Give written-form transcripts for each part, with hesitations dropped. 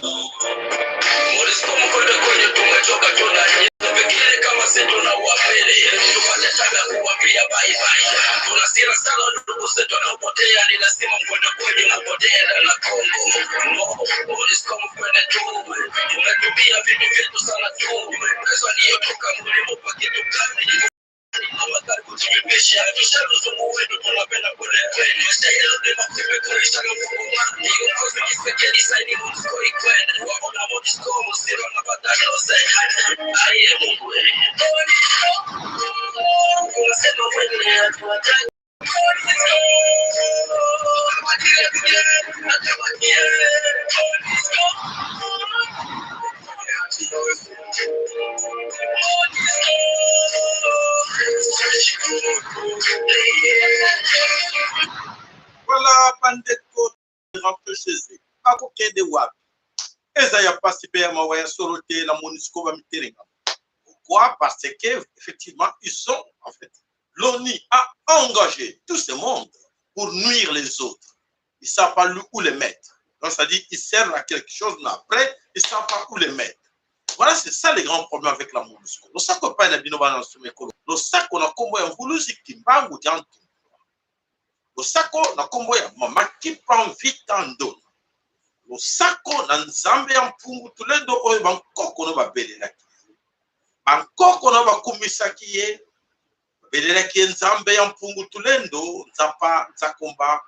MONUSCO mkwende kwenye tumechoka, tunapekele kama si tunawapele tupate taga kuwapia bye bye. Tuna sira sana ndugu zetu wanaopotea, ni lazima mkwende kwenye napotea na Kongo no, MONUSCO mkwende tu, tumetumia vitu vyetu sana tu, pesa iliyotoka mlimupa kitu gani? Voilà, bandeko rentre chez eux. Bakokende wapi? Eza ya pasi mpe ya mawa ya solo te la MONUSCO bamitelenga. Pourquoi? Parce que effectivement, ils ont en fait l'ONU a engagé tout ce monde pour nuire les autres. Ils ne savent pas où les mettre. Donc, c'est-à-dire, ils servent à quelque chose, mais après, ils ne savent pas où les mettre. Voilà, c'est ça le grand problème avec la MONUSCO. Losako epai na bino bana nsomekolo. Losako na nkombo ya Mvuluzi Kimbangu Diantu. Losako na nkombo ya Mama Kimpa Mvita Ndona. Losako na Nzambe ya Mpungu Tulendo oyo bankoko no babelelaki ye. Bankoko no bakumisaki ye, babelelaki ye Nzambe ya Mpungu Tulendo, Nzapa, Nzakomba,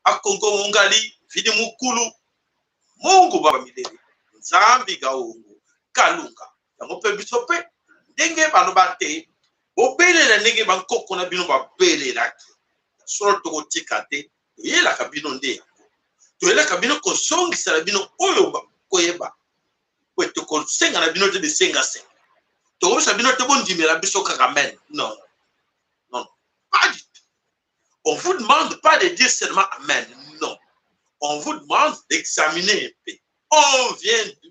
Akongo Mongali, Vidi Mukulu, Mungu Baba Milele, Nzambi Gaongo, Kalunga. Yango mpe biso mpe ndenge baloba te, bobelela ndenge bankoko na bino babelelaki. Solo tokotika te, toyelaka bino nde yango. Toyelaka bino kozongisela bino oyo koyeba. Po tokosenga na bino te bisengasenga. Tokobisa bino te bondimela biso kaka amen. Non, non, pas du tout. On vous demande pas de dire seulement amen. Non. On vous demande d'examiner un peu. On vient d'où?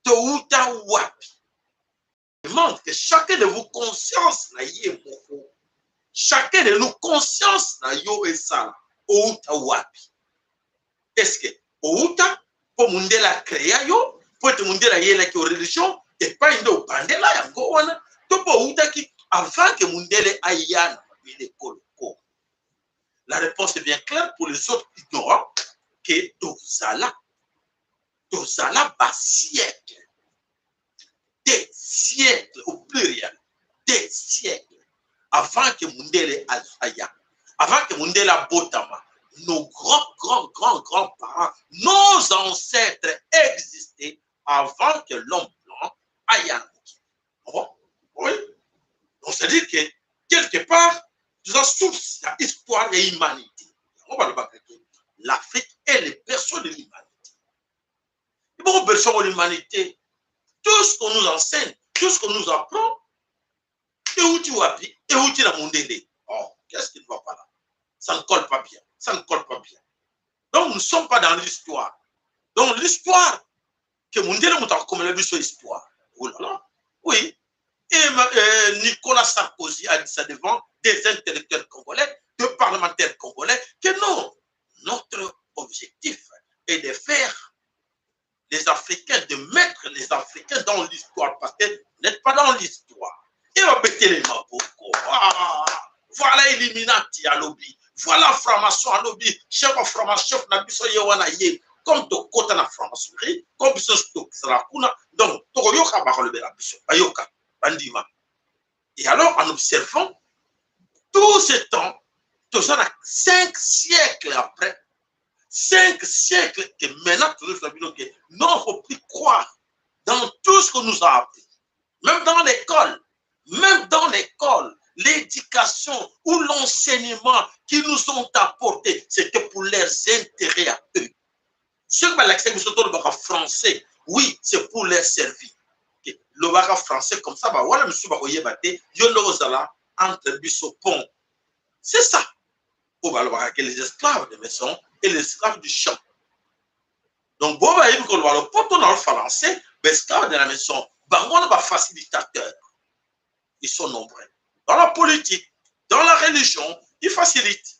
Touta wapi? Demande que chacun de vous conscience na ye moko. Chacun de nous conscience na yo esala. Outa wapi? Est-ce que outa po mundele acréa yo, po ete mundele ayelaki yo religion, epai nde obandela yango wana, to po outaki avant que mundele aya na mabele ekolo Congo? La réponse est bien claire pour les autres ignorants que tozala, tozala ba siècle, des siècles au pluriel, des siècles avant que mundele aya, avant que mundele abotama. Nos grands, grands, grands, grands-parents, nos ancêtres existaient avant que l'homme blanc aya. Oh, oui. Donc, c'est-à-dire que, quelque part, nous avons source la histoire et l'humanité. On va le battre. L'Afrique est le berceau de l'humanité. Et bon, berceau de l'humanité, tout ce qu'on nous enseigne, tout ce qu'on nous apprend, et où tu vas, et où tu la mondele. Oh, qu'est-ce qui ne va pas là? Ça ne colle pas bien. Ça ne colle pas bien. Donc, nous ne sommes pas dans l'histoire. Donc, l'histoire, que mondele moto akomela biso histoire. Oh là là. Oui. Et Nicolas Sarkozy a dit ça devant des intellectuels congolais, des parlementaires congolais, que non, notre objectif est de faire les Africains, de mettre les Africains dans l'histoire, parce que vous n'êtes pas dans l'histoire. Et on va les maboko. Ah, voilà Illuminati alobi. Voilà franc-maçon alobi. Chef of franc-maçon, na biso ye wana ye. Comme tokota na franc-maçonnerie, comme biso tozala kuna, donc tokoyoka bakolobela biso, bayoka, bandima. Et alors, en observant tout ce temps, tozala 5 siècles après, 5 siècles que maintenant, toujours que non, il ne faut plus croire dans tout ce qu'on nous a appris. Même dans l'école, même dans l'école, l'éducation ou l'enseignement qu'ils nous ont apporté, c'était pour leurs intérêts à eux. Ceux qui l'accès français, oui, c'est pour leur servir. Lobaka français comme ça, bah voilà, monsieur bakoyeba te, yo nde ozala entre biso pont. C'est ça. Oyo balobaka que les esclaves de maison et les esclaves du champ. Donc, bo bayebi koloba lopoto na français, baesclave de la maison, bango wana bafacilitateur. Ils sont nombreux. Dans la politique, dans la religion, ils facilitent.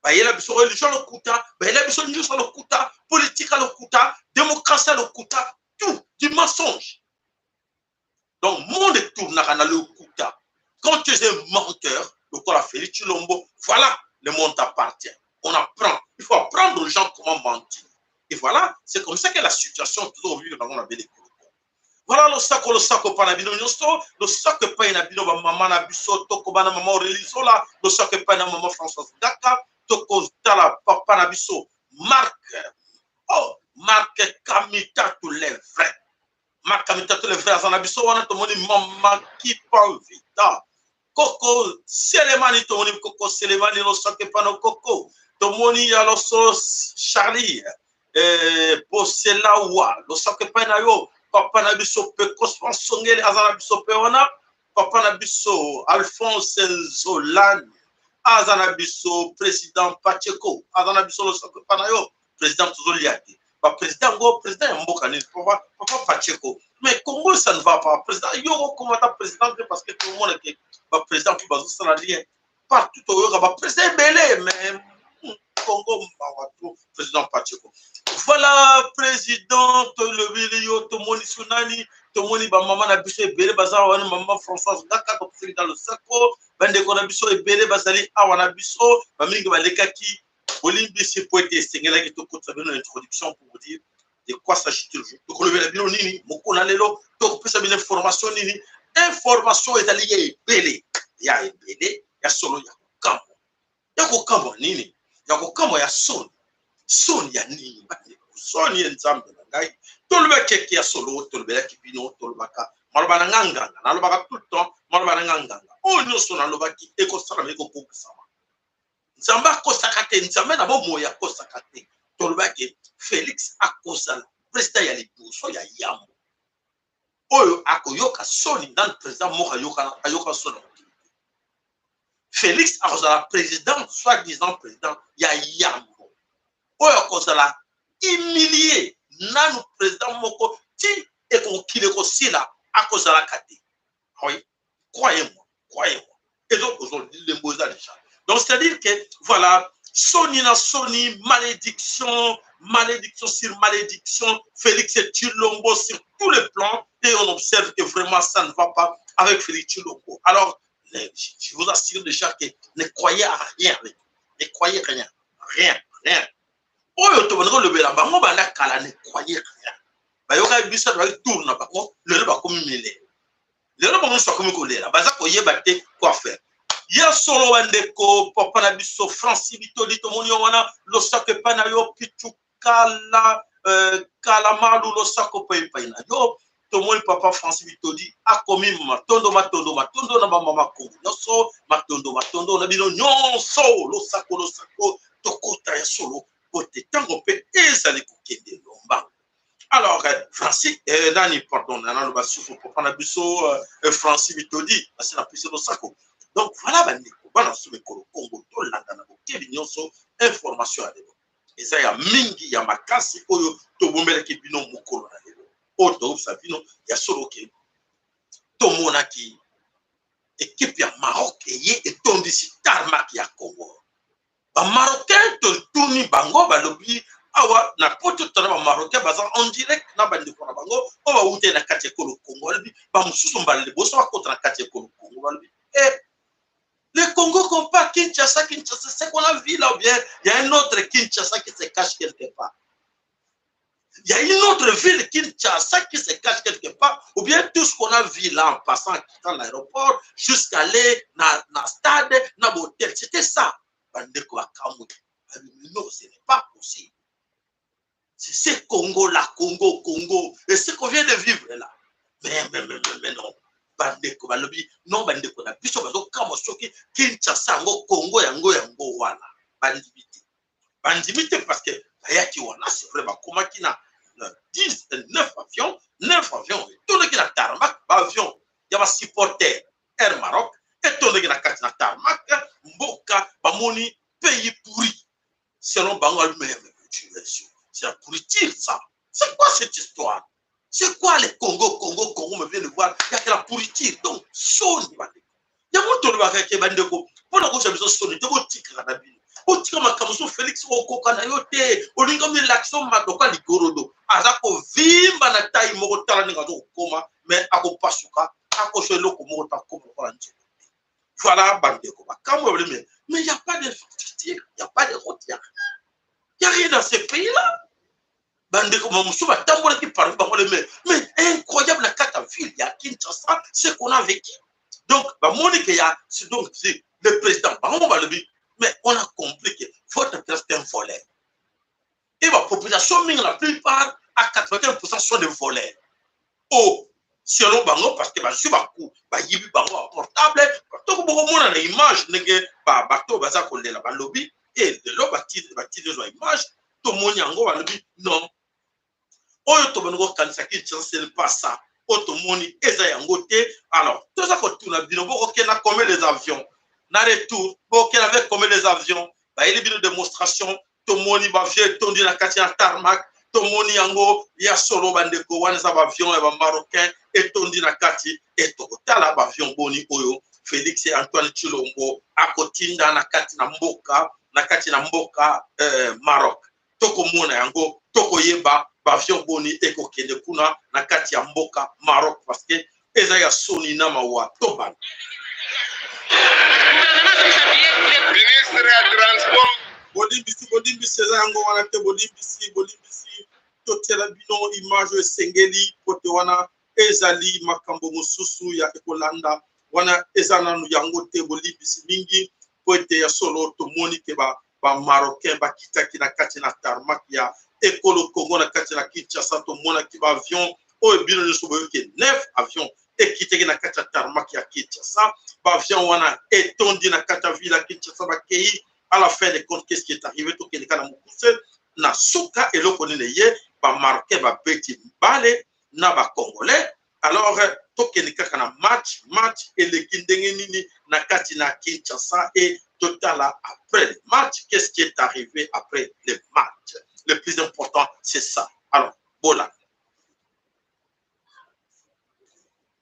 Bayela biso religion lokuta, bayela biso nyonso lokuta, politique lokuta, démocratie lokuta, tout du mensonge. Donc monde etournaka na lokuta. Quand tu es un menteur lokola Félix Tshilombo, voilà, le monde t'appartient. On apprend, il faut apprendre aux gens comment mentir. Et voilà, c'est comme ça que la situation toujours vivre dans la belle. Voilà, losako, losako epai na bino nyonso, losako epai na bino bamama na biso. Tokoba na mama Aurélie Zola, losako epai na mama Françoise Daka. Tokotala papa na biso Mark, oh, Mark Kamitatu le vrai. Mark Kamitatu le vrai aza na biso wana. Tomoni mama Kipa Vita, koko Selemani, tomoni koko Selemani, losako epai na koko. Tomoni ya loso Charlie Boselawa, losako epai na yo. Papa na biso Pekos Fransongele aza na biso mpe wana. Papa na biso Alphonse Nzolani aza na biso. Président Pacheco aza na biso, losako epai na yo, président. Tozolia te baprésident yango, président ya mboka nini, papa, papa Pacheco? Mais Congo, ça ne va pas. Président yo okomata président te, parce que tomona ke baprésident mpe bazosala rien partout. Toyoka baprésident ebele, mais Congo, mawa to. Président Pacheco, voilà, président, tolobeli yo. Tomoni so nani? Tomoni bamama na biso ebele baza wana. Mama Françoise Ngaka, topesaki na losako. Bandeko na biso ebele bazali awa na biso, bamingi balekaki, bolimbisi po ete esengelaki tokotisa bino na introduction pour vous dire de quoi s'agit-il. Tokolobela bino nini mokolo na lelo? Tokopesa bino information nini? Information ezali ya ebele, ya ebele, ya solo, ya kokamwa. Ya kokamwa nini? Ya kokamwa, ya soni. Soni ya nini, bandeko? Soni ye Nzambe na ngai. Tolobaki eke ya solo, tolobelaki bino, tolobaka maloba na nga nganga, nalobaka tout le temps maloba na nga nganga. Oyo nyonso nalobaki ekosalama, ekokokisama. Nzambe akosaka te, Nzambe na bomoi akosaka te. Tolobaki Félix akozala président ya liboso ya yambo oyo akoyoka soni. Nani président moko ayoka soni na mokili te? Félix akozala président, soit disant président ya yambo oyo akozala humilié. Nanu président moko ti ekokili ekosila akozalaka te. Oui, croyez-moi, croyez-moi, ezokozwa lembo eza déjà. Donc c'est à dire que voilà, soni na soni, malédiction, malédiction sur malédiction, Félix Tshilombo sur tous les plans. Et on observe que vraiment ça ne va pas avec Félix Tshilombo. Alors je vous assure déjà que ne croyez à rien, ne croyez rien, rien, rien. Oyo tobandi kolobela bango banda kala, ne croyez rien. Bayokaki biso, tobaki tour na bango. Lelo bakomi milelo, lelo bango nyonso bakomi kolela, baza koyeba te quoi faire. Ya solo, bandeko, papa na biso Francis Bitoli, tomoni yo wana, losako epai na yo. Pichu Kala Kalamalu, losako mpe epai na yo. Tomoni papa Francis Bitoli akomi matondo, matondo, matondo na bamama Kongo nyonso, matondo, matondo na bino nyonso, losako, losako. Tokota ya solo po te ntango mpe ezali kokende lombango. Alors Francis nani, pardon, naloba susu, papa na biso Francis Bitodi asi napesi losako. Donc voilà, bandeko, bana so mikolo Kongo, tolanda na bokebi nyonso information ya lelo. Eza ya mingi, ya makasi oyo tobombelaki bino mokolo na lelo. Oyo toyebisa bino ya solo ke tomonaki équipe ya Maroc eye etondisi tarmac ya Congo. Bamarocain, totuni bango, balobi awa na poto tona bamarocain baza en direct na bandeko na bango oyo bawuti na kati ya ekolo Congo. Balobi bamosusu mbala liboso bakota na kati ya ekolo Congo. Balobi e le Congo compare Kinshasa, Kinshasa, c'est qu'on a vu là, ou bien il y a un autre Kinshasa qui se cache quelque part? Il y a une autre ville Kinshasa qui se cache quelque part, ou bien tout ce qu'on a vu là en passant, en quittant l'aéroport, jusqu'à aller na stade, na hôtel, c'était ça? Bandeko bakamwe, non, ce n'est pas possible. C'est ce Congo là, Congo, Congo, et ce qu'on vient de vivre là. Mais non. Bandeko balobi non, bandeko na biso bazokamwa soki Kinshasa yango, Congo yango, yango wana. Bandimi te, bandimi te, parce que bayaki wana, c'est vrai, bakomaki na 10, 9 avions, 9 avions etondaki na tarmac. Baavion ya basupporter Air Maroc etondaki na kati na tarmac. Mboka bamoni pays pourri selon bango. Mais c'est la pourriture, ça. C'est quoi cette histoire? C'est quoi le Congo? Congo, Congo me vient de voir, il y a que la pourriture. Donc soni, bandeko, yango tolobaka ke bandeko, mpona kozwa biso soni te, botikaka na bino. Otika makambo so Félix, okoka na yo te. Olingi omilakisa omadoka ligorodo, aza kovimba na tai moko. Tala ndenge aza kokoma, mais akopasuka, akozwa eloko moko ta koma lokola nzoko. Voilà, bandeko, bakambo ya mais il y a pas d'infrastructure, il y a pas de route, il y a rien dans ce pays là. Bandeko mosusu batambolaki parmi bango le mais incroyable, na kati ya ville ya Kinshasa, ce qu'on a vécu. Donc bamoni ke ya, donc le président bango balobi, mais on a compris que votre président, c'est un voleur, et bapopulation mingi, la plupart, à 81 %, sont des voleurs. Oh, selon bango, parce que bazwi baku, bayibi bango baportable. Toko bokomona na image ndenge bato baza kolela. Balobi e lelo batindi ezwa image, tomoni yango. Balobi non, oyo tobandi kokanisa Kinshasa, ce n'est pas ça. Oyo tomoni eza yango te. Alors toza kotuna bino, bokokenda combien les avions na retour? Bokokenda avec combien les avions? Bayeli bino démonstration, tomoni baavion etondi na kati ya tarmac. Tomoni yango ya solo, bandeko. Wana eza baavion ya bamarocain, etondi na kati. E tokotala baavion boni oyo Félix Antoine Tshilombo akotinda na kati na mboka, na kati na mboka Maroc. Tokomona yango, tokoyeba baavion boni ekokende kuna na kati ya mboka Maroc, parce que eza ya soni na mawa. Tobanda. Ministre ya transport. Bolimbisi, bolimbisi, eza yango wana te. Bolimbisi, bolimbisi. Totiela bino image oyo esengeli, po te wana ezali makambo mosusu ya ekolanda. Wana eza nanu yango te. Bolimbisi mingi, po ete ya solo tomoni ke bamarocain bakitaki na kati na tarmac ya ekolo Congo, na kati na Kinshasa. Tomonaki baavion oyo bino nyonso boyoki, neuf avion ekitaki na kati ya tarmac ya Kinshasa. Baavion wana etondi na kati ya ville ya Kinshasa, bakei. À la fin de compte, qu'est-ce qui est arrivé? Tokende kaka na mokuse. Na suka, eloko nini ye bamarocain babeti bale na bacongolais? Alors tokende kaka na match. Match eleki ndenge nini na kati na Kinshasa? E totala après le match, qu'est-ce qui est arrivé après le match? Le plus important, c'est ça. Alors bolanda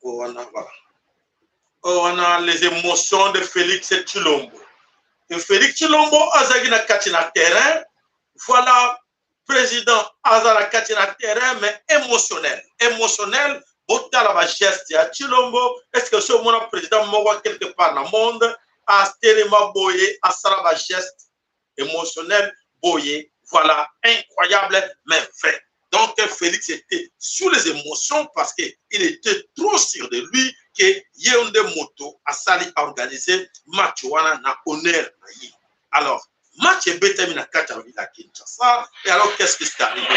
wana, voilà, wana les émotions de Félix Tshilombo. Et Félix Tshilombo azalaki na kati na terrain. Voilà, président aza na kati na terrain, mais émotionnel, émotionnel. Botala bageste ya Tshilombo. Est ce que so omona président moko quelque part na monde atelema boye, asala bageste émotionnel boye? Voilà, incroyable mais vrai. Donc Félix était sous les émotions parce que il était trop sûr de lui ke ye nde moto asali organiser match wana na honneur na ye. Alors match ebetami na kati ya ville ya Kinshasa. Et alors, qu'est-ce qui s'est arrivé?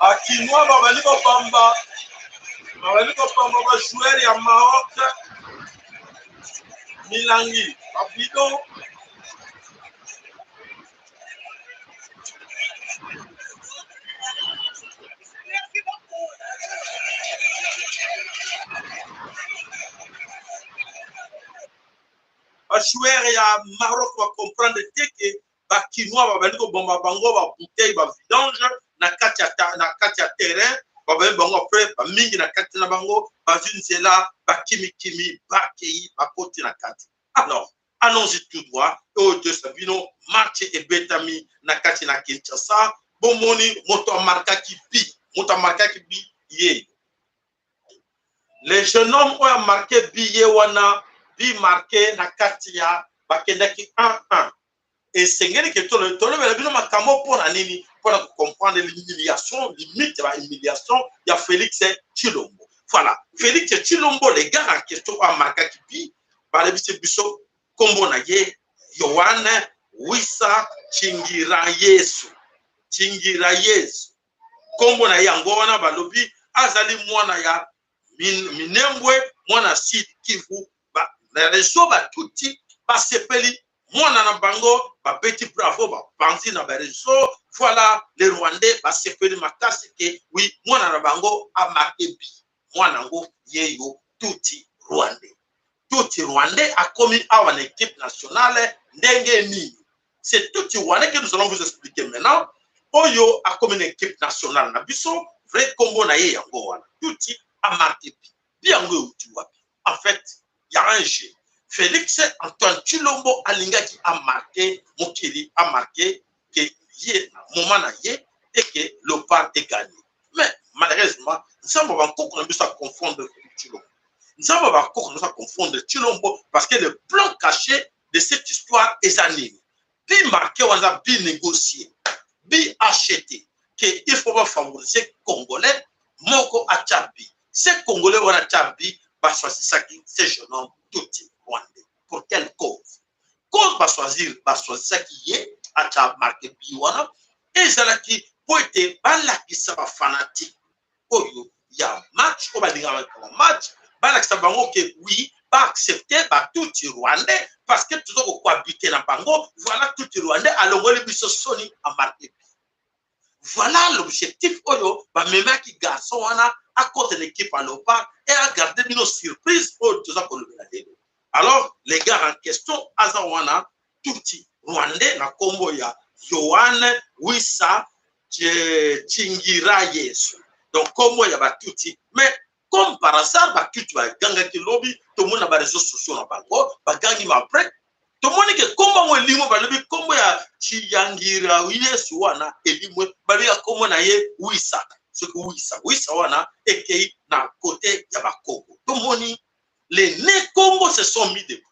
Bakinois babandi kobamba, babandi kobamba bajoueur ya Maroc, milangi, babidon. Bajoueur ya Maroc bacomprendre te ke bakinois babandi kobomba bango babouteille, bavidange na kati ya terrain. Babandi bango, après bamingi na kati na bango bazwi nzela, bakimikimi, bakei, bakoti na kati. Alors allons-y tout droit. Oyo toyesa bino, match ebetami na kati na Kinshasa. Bomoni moto amarkaki but, moto amarkaki but ye, le jeune homme oyo amarke but ye wana. But marqué na kati ya bakendaki 1-1. Esengeli ke tolobela bino makambo mpona nini? Mpona kocomprendre l'humiliation, limite ya humiliation ya Félix Tshilombo. Voilà, Félix Tshilombo, le gars en question oyo amarkaki but, balebisi biso nkombo na ye, Yohane Wisa Chingira Yesu. Chingira Yesu, nkombo na ye yango wana. Balobi azali mwana ya Minembwe, mwana Sud Kivu. Na réseau batuti basepeli, mwana na bango, babeti bravo, bapanzi na bareseau. Voilà, les Rwandais basepeli makasi ke oui, mwana na bango amarke but. Mwana yango yeyo, tutsi rwandais. Tutsi rwandais akomi awa na équipe nationale ndenge nini? C'est tutsi rwandais que nous allons vous expliquer maintenant. Oyo akomi na equipe nationale na biso, vrai kombo na ye yango wana. Tutsi a marqué but. But yango euti wapi? En fait, ya un jeu. Félix Antoine Tshilombo alingaki a marqué mokili, a marqué que ye na moment na ye et que Leopard est gagné. Mais malheureusement, Nzambe bankoko na biso a confondre Félix Tshilombo. Nzambe bankoko na biso a confondre Tshilombo parce que le plan caché de cette histoire eza nini? But marqué wana but négocié, but acheté, que il faut ba favoriser Congolais moko atia but. Ce Congolais wana atia but, baswasisaki ce jeune homme Tutsi rwandais. Pour quelle cause? Cause baswazir baswasisaki ye atia marqué but wana ezalaki po ete balakisa bafanatike oyo ya match oyo balingaka na match, balakisa bango ke oui, baaccepte batutsi rwandais parce que toza kocohabite na bango. Voilà, tutsi rwandais alongoli biso soni, amarqué but. Voilà l'objectif oyo bamemaki garçon wana akota na équipe ya Léopard et agarde bino surprise oyo toza kolobela lelo. Alors les gars en question aza wana tutsi rwandais na nkombo ya Yohane Wissa Chingira Yesu, donc nkombo ya batutsi. Mais comme par hasard, batutsi bagangaki lobi, tomoni na baréseaux sociaux na bango bagangi, ma après tomoni ke nkombo yango elimwe. Balobi nkombo ya Chiyangira Yesu wana elimwe, balobi ya nkombo na ye Wisa, soki Wisa Wisa wana ekei na kote ya Bakongo. Tomoni les Ne Congo se sont mis debout.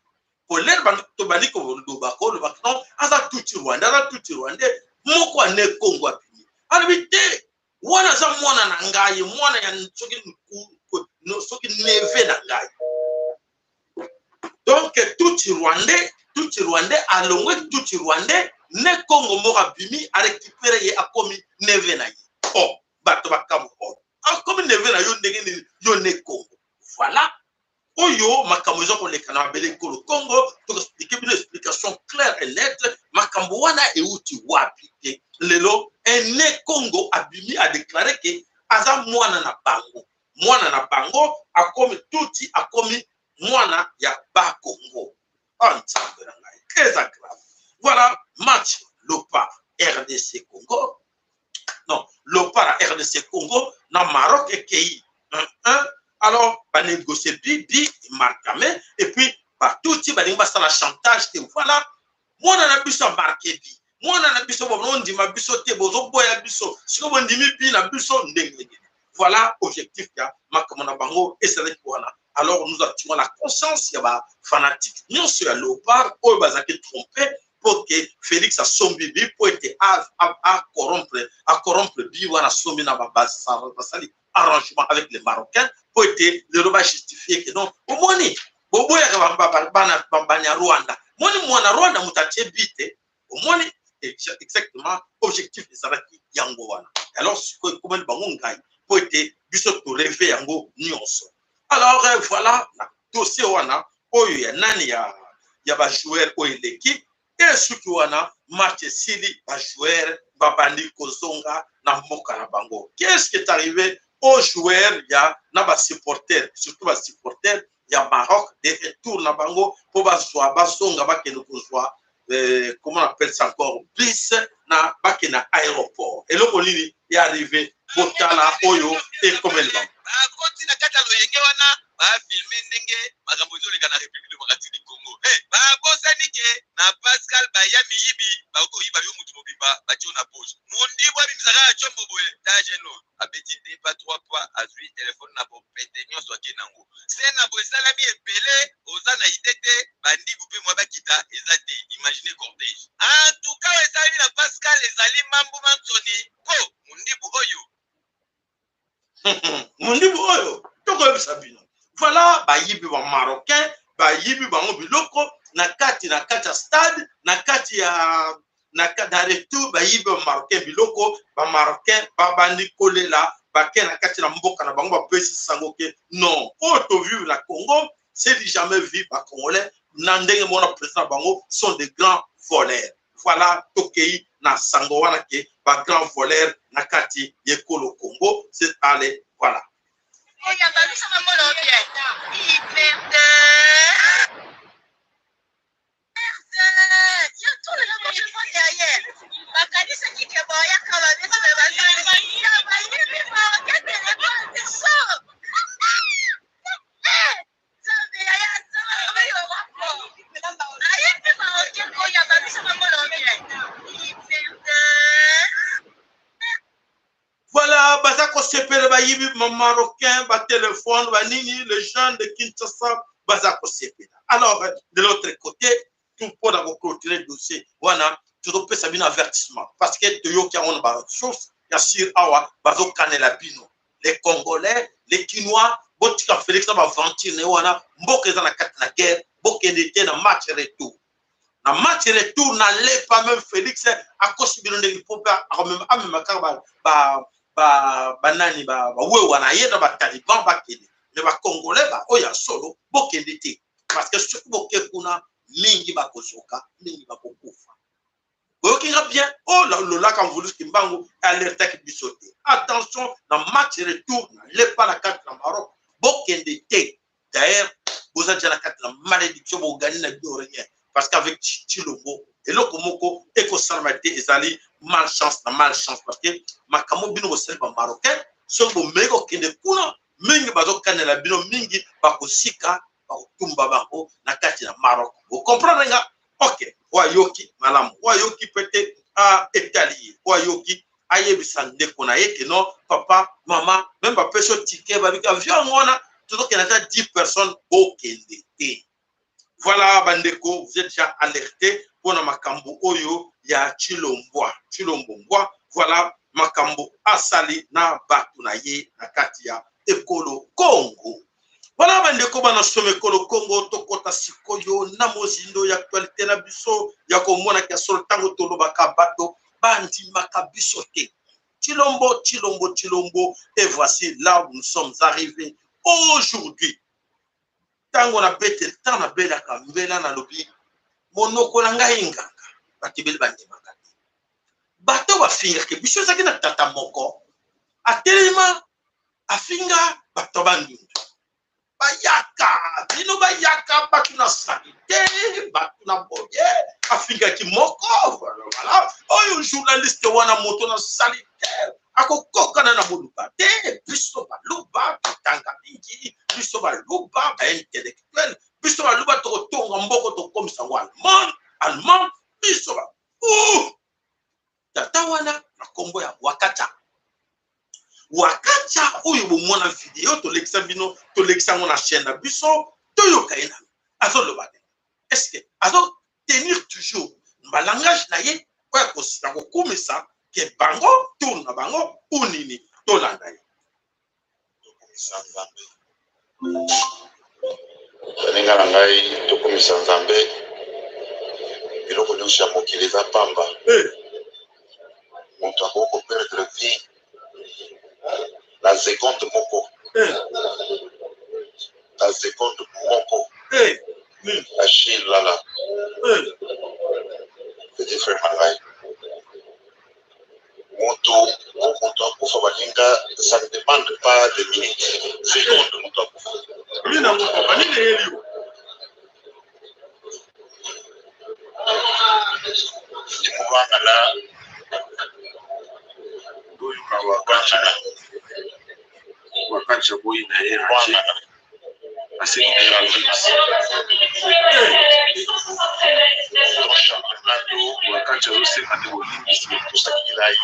Kolere tobandi koloba koloba non, aza tutsi rwandais, aza tutsi rwandais. Moko ya Ne Congo abimi, alobi te, wana aza mwana na ngai, mwana ya soki neveu na ngai. Donc tutsi rwandais, tutsi rwandais alongwe tutsi rwandais, Ne Congo moko abimi, arécupéré ye, akomi neveu na ye. Oh, bato bakambo, oh, akomi neveu na yo ndenge nini, yo Ne Congo? Voilà oyo makambo eza koleka na mabele ekolo Congo. Tokoexpliquer bino explication claire et nette makambo wana euti wapi te. Lelo un Ne Congo abimi, adéclaré ke aza mwana na bango, mwana na bango, akomi tutsi, akomi mwana ya Bakongo. Ah, Nzambe na ngai, eza grave. Voilà, match Léopard RDC Congo, non, Léopard RDC Congo na Maroc ekei 1-1. Alors banégocie but, but emarquame et puis batuti balingi basala chantage te. Voilà, mwana na biso amarqué but, mwana na biso, bondima biso te, bozoboya biso, sikoyo bondimi but na biso ndenge nini? Voilà objectif ya makambo na bango ezalaki wana. Alors nous attirons la conscience ya bafanatike nyonso ya Léopard oyo bazalaki trompé mpo ke Félix asombi but mpo ete acorrompre but wana, asombi na basali arrangement avec les Marocains mpo ete lelo bajustifie ke non, omoni boboyaka bana Banyarwanda, moni mwana Rwanda moto atie but te. Omoni exactement objectif ezalaki yango wana. Alors sikoyo ekomeli bango ngai mpo ete biso torêver yango nyonso. Alors voilà, na dossier wana oyo ya nani ya bajoueur oyo eleki esuki wana, match esili, bajoueur babandi kozonga na mboka na bango. Qu'est-ce qui est arrivé aux joueurs ya na basupporter, surtout basupporter ya Maroc, de retour na bango mpo bazwa bazonga, bakende kozwa comment on appelle ça encore, bus na bakende na aéroport? Eloko nini arrivé? Botala oyo ekomeli bango. Bakoti na kati ya loyenge wana, bafilme ndenge makambo ezoleka na République démocratique du Congo. Hey, babosani ke na Pascal baya miyibi, bakoyiba yo mutu mobimba, batie na poche. Mundibu abimisaka ya combo boye, ta jeune oyo abeti deux pas, trois pas, azwi telefone na bopete nyonso, ake nango se na boye. Esalami ebele, oza na ide te. Bandibu mpe mwa bakita eza te. Imagine cortège. En tout cas, oyo esalami na Pascal ezali mambu mansoni mpo mundibu oyo. Mundibu oyo tokoyebisa bino, voilà, bayibi bamarocain, bayibi bango biloko na kati ya stade, na kati ya na retour, bayibi bamarocain biloko. Bamarocain babandi kolela, bake na kati na mboka na bango, bapesi sango ke non, oyo tovivre na Congo, c'est du jamais vu. Bacongolais na ndenge mona président na bango sont des grands voleurs. Voilà, tokei na sango wana ke bagrand voleur na kati ya ekolo Congo, c'est allez, voilà. Oyamba biso bamolo bien hyper. Voilà, baza kosepela bayibi marocain batelefone banini, les gens de Kinshasa baza kosepela. Alors, de l'autre côté, tout mpona koclôturer dossier wana, tozopesa bino avertissement parce que toyoki yango na basource ya sur awa, bazokanela bino les Congolais, les Kinois, botika Félix na baventure na ye wana. Mboka eza na kati na guerre, bokende te na match retour. Na match retour, n'allez pas. Même Félix akosi bino ndenge mpo mpe amema kaka banani, bawewa na ye na bataliban bakende, mais bacongolais baoyo ya solo bokende te, parce que soki boke kuna, mingi bakozoka, mingi bakokufa. Boyoki nga bien? Oyo lolaka mvuluski mbangu alertaki biso te: attention, na match retour, n'allez pas na kati na Maroc, bokende te. D'ailleurs, boza déjà na kati na malédiction, bogani na bino rien, parce qu'avec Tshilombo eloko moko ekosalama te. Ezali malchance na malchance, parce que makambo bino bosali bamarocain, soki bomeki kokende kuna, mingi bazokanela bino, mingi bakosika, bakotumba bango na kati na Maroc. Bocomprendre nga? Ok, oyo ayoki malamu, oyo ayoki mpe te, etali ye. Oyo ayoki ayebisa ndeko na ye ke non, papa, mama, même bapesi yo ticket, babiki avion yango wana, tozokende ata 10 personnes, bokende te. Voilà bandeko, vous êtes déjà alerté mpona makambo oyo ya Tshilombwa, Tshilombo mbwa. Voilà makambo asali na bato na ye na kati ya ekolo Congo. Voilà bandeko, bana soma ekolo Congo, tokɔta sikoyo na mozindo ya actualité na biso ya komonaka solo. Ntango tolobaka, bato bandimaka biso te. Tshilombo, Tshilombo, Tshilombo, et voici là où nous sommes arrivés aujourd'hui. Ntango nabete, ntango nabelaka mbela, nalobi monoko na ngai nganga, bato ebele bandimaka te. Bato bafingaka biso, ezalaki na tata moko atelema afinga bato Bandundu, bayaka bino, bayaka bato na salite, bato na boye. Afingaki moko, voilà, oyo journaliste wana, moto na salite, akokokana na moluba te. Biso baluba totanga mingi, biso baluba baintellectuel, biso baluba tokotonga mboko, tokomisa yango allemand allemand. Biso ba tata wana na nkombo ya Wakacha. Wakacha oyo bomona video tolekisa bino, tolekisa yango na chaîne na biso. Toyoka ye nano azoloba te. Est ce que azotenir toujours balangage na ye oyo ya kokumisa ke bango tour na bango u nini? Tolanda ye. Tokumisa Nzambe, baninga na ngai, tokumisa Nzambe. Biloko nyonso ya mokili eza pamba. Moto akoki koperdre vie na seconde moko, na seconde moko. Achille Lala, petit frère na ngai, moto po moto akufa, baninga, ça ne demande pas de minutes, seconde, moto akufa. Nini yango papa? Nini eyeli yo? Ndimubangala. Oyoka Wakacha. Wakacha boyi na ye raje, asengi na ye bolimbisi. Ton championnat to Wakacha azosenga nde bolimbisi. Tosakila ye.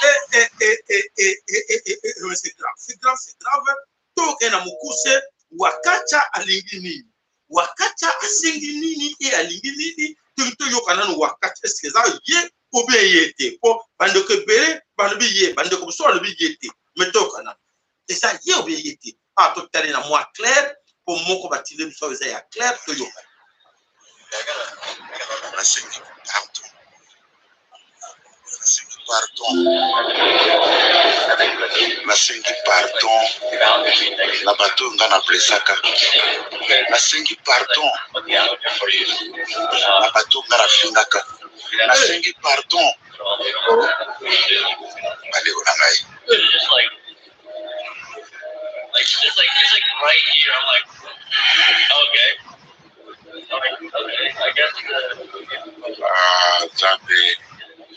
Eh, eh, eh, eh, eh, eh, eh, eh, eh, c'est grave, c'est grave, c'est grave. Tokende na mokuse. Wakacha alingi nini? Wakacha asengi nini? E alingi nini? Toki toyoka nano Wakacha, est-ce eza ye obe ye te? Mpo bandeko ebele balobi ye, bandeko mosusu balobi ye te, mais toyoka nano eza ye obe ye te. A totali na mwa clair mpo moko batinde biso eza ya clair, toyoka. Nasengi pardon, nasengi pardon, nasengi pardon na bato oyo nga na blessaka. Nasengi pardon na bato oyo nga nafingaka. Nasengi pardon, bandeko na ngai. Like just like it's like right here. I'm like, okay. I'm like, okay. Ah, Nzambe.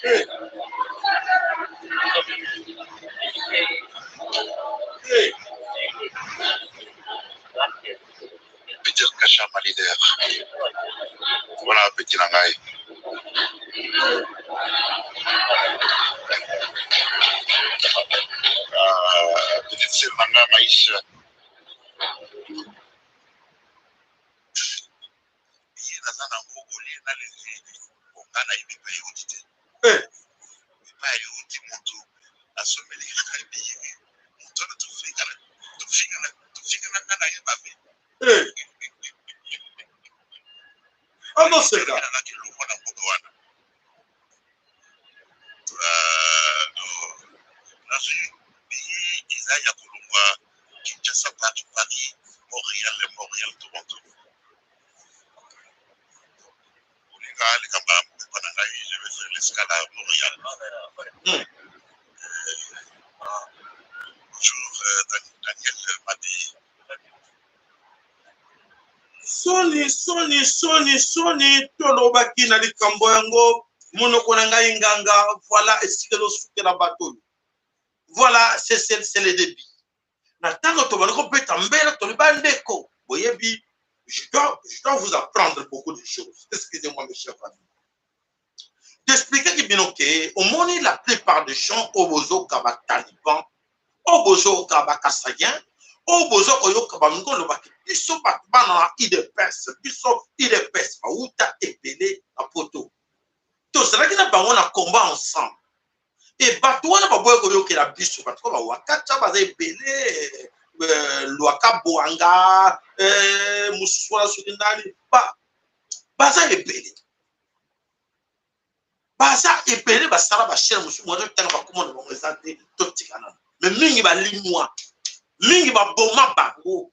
Hey. Hey. Peter Kashama leader. Voilà petit na ngai. Ah, petite sœur na ngai Maïcha. Ye naza nango olie na nga nayebi mpe euti te. Hey. Epai euti moto asomeli ngai biye. Moto wana tofingana tofingana tofingana nga na ye mabe. Hey. Azoseka. Nangaki longwa na mboka wana. Nazwi biye eza ya kolongwa Kinshasa, Paris, Paris, Montréal, Montréal, Toronto. Olinga aleka mbala moko epa na ngai, je vais faire l'escale à Montréal. Bonjour Daniel Madi. Soni, soni, soni, soni, tolobaki na likambo yango, monoko na ngai nganga, voilà esika ezosukela bato oyo. Voilà, c'est le début. Na ntango tobandi kobeta mbela, tolobi bandeko, boyebi, je dois vous apprendre beaucoup de choses. Excusez-moi, mes chers amis. T'expliquer bino ke omoni la plupart des gens oyo bozoka bataliban, oyo bozoka bakasayen, oyo boza koyoka bamingi olobaki biso bato bana na UDPS, biso UDPS bauta ebele na poto, tozalaki na bango na combat ensemble. E bato wana baboya koyokela biso. Bato ko bawakacha baza ebele, Lwaka Bwanga, mosusu wana soki nani, baza ebele, baza ebele, basala bachaîne mosusu. Mwa totanga bakoma na bango eza te, totika nano. Me mingi balimwa, mingi baboma bango,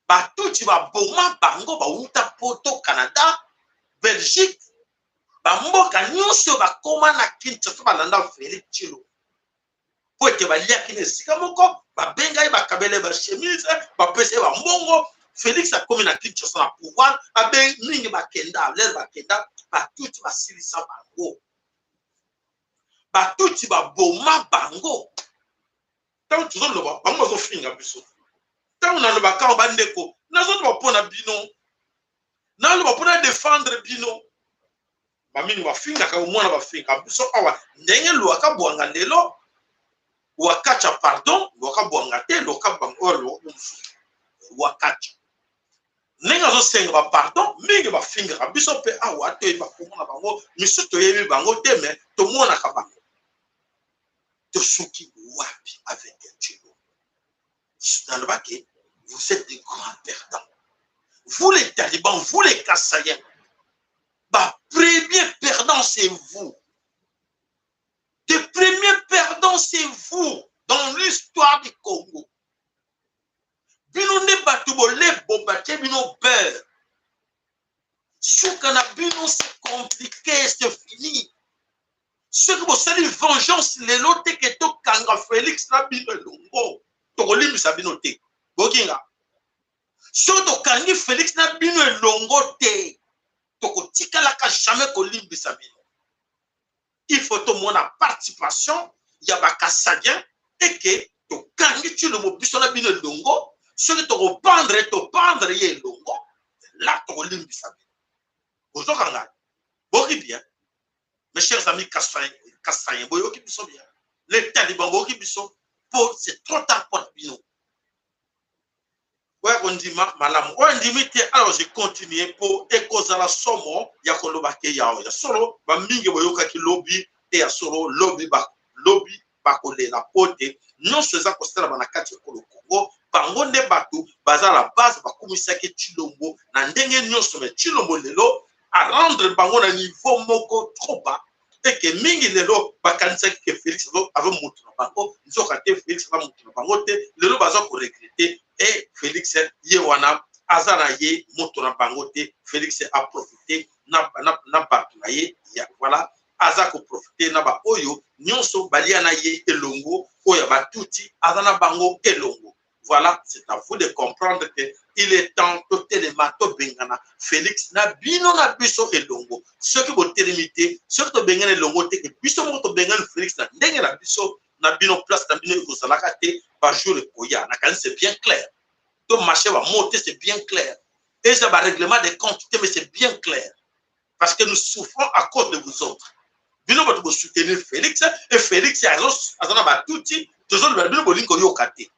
batuti baboma bango, bauta poto, Canada, Belgique, bamboka nyonso, bakóma na Kinshasa, balanda Félix Tshilombo mpo ete baliaki na esika moko, babenga ye, bakabela ye bachemise, bapesa ye bambongo. Félix akómi na Kinshasa na pouvoir, abe mingi bakenda lere, bakenda, batuti basilisa bango, batuti baboma bango. Ntango tozoloba, bango bazofinga biso. Ntango nalobaka awa, bandeko, nazoloba mpo na bino, naloba mpo na défendre bino. Bamingi bafingaka omwana, bafingaka biso awa ndenge Lwaka Bwanga lelo, Wakacha, pardon, Lwaka Bwanga te, Lwaka Bwanga oyo mosusu, Wakacha, ndenge azosenga bapardon, mingi bafingaka biso mpe awa. Toyebi bakomona bango misusu, toyebi bango te, me tomonaka bango. Tosuki wapi avec Tshilombo? Nalobaki, vous êtes des grands perdants, vous les talibans, vous les Kasaïens. Ba premier perdant, c'est vous. Les premiers perdants, c'est vous dans l'histoire du Congo. Bino nde bato bolebo batie bino beurre. Suka na bino, c'est compliqué, c'est fini. Soki bosali vengeance lelo te ke tokanga Félix na bino elongo, tokolimbisa bino te. Bokinga, soki tokangi Félix na bino elongo te, tokotikalaka jamais kolimbisa bino. Il faut tomona participation ya bakasadien eke tokangi Tshilombo, biso na bino elongo. Soki tokopendre, topendre ye elongo la, tokolimbisa bino. Bozoka ngai, boki bien, mes chers amis Kasaïens, boyoki biso bien, les talibans, boyoki biso, po c'est trop tard mpo na bino. Oya kondima malamu, oyo andimi te, alors je continue mpo ekozala somo ya koloba ke yao ya solo. Bamingi boyokaki lobi e ya solo, lobi lobi bakolela po te nyonso eza kosalama na kati ya ekolo Congo. Bango nde bato baza la base, bakumisaki Tshilombo na ndenge nyonso. Me Tshilombo lelo arendre bango na niveau moko trop bas, eke mingi lelo bakanisaki ke Félix aza motu na bango, nzoka te, Félix aza motu na bango te. Lelo baza koregretter. E Félix ye wana aza na ye moto na bango te. Félix aprofite na bato na ye ya, voilà, aza koprofite na baoyo nyonso balia na ye elongo, oyo batuti aza na bango elongo. Voilà, c'est à vous de comprendre que Il est temps totelema, tobengana Félix na bino na biso elongo. Soki botelemi te, soki tobengana elongo te, ke biso moko tobengani Félix na ndenge na biso na bino, place na bino ekozalaka te. Bajour ekoya, nakanisi c'est bien clair. Tomarche bamo te, c'est bien clair. Eza barèglement de compte te, mais c'est bien clair, parce que nous souffrons à cause de vous autres. Bino bato bosoutenir Félix, et Félix aza na batuti. Tozoloba, bino bolingi koyoka te.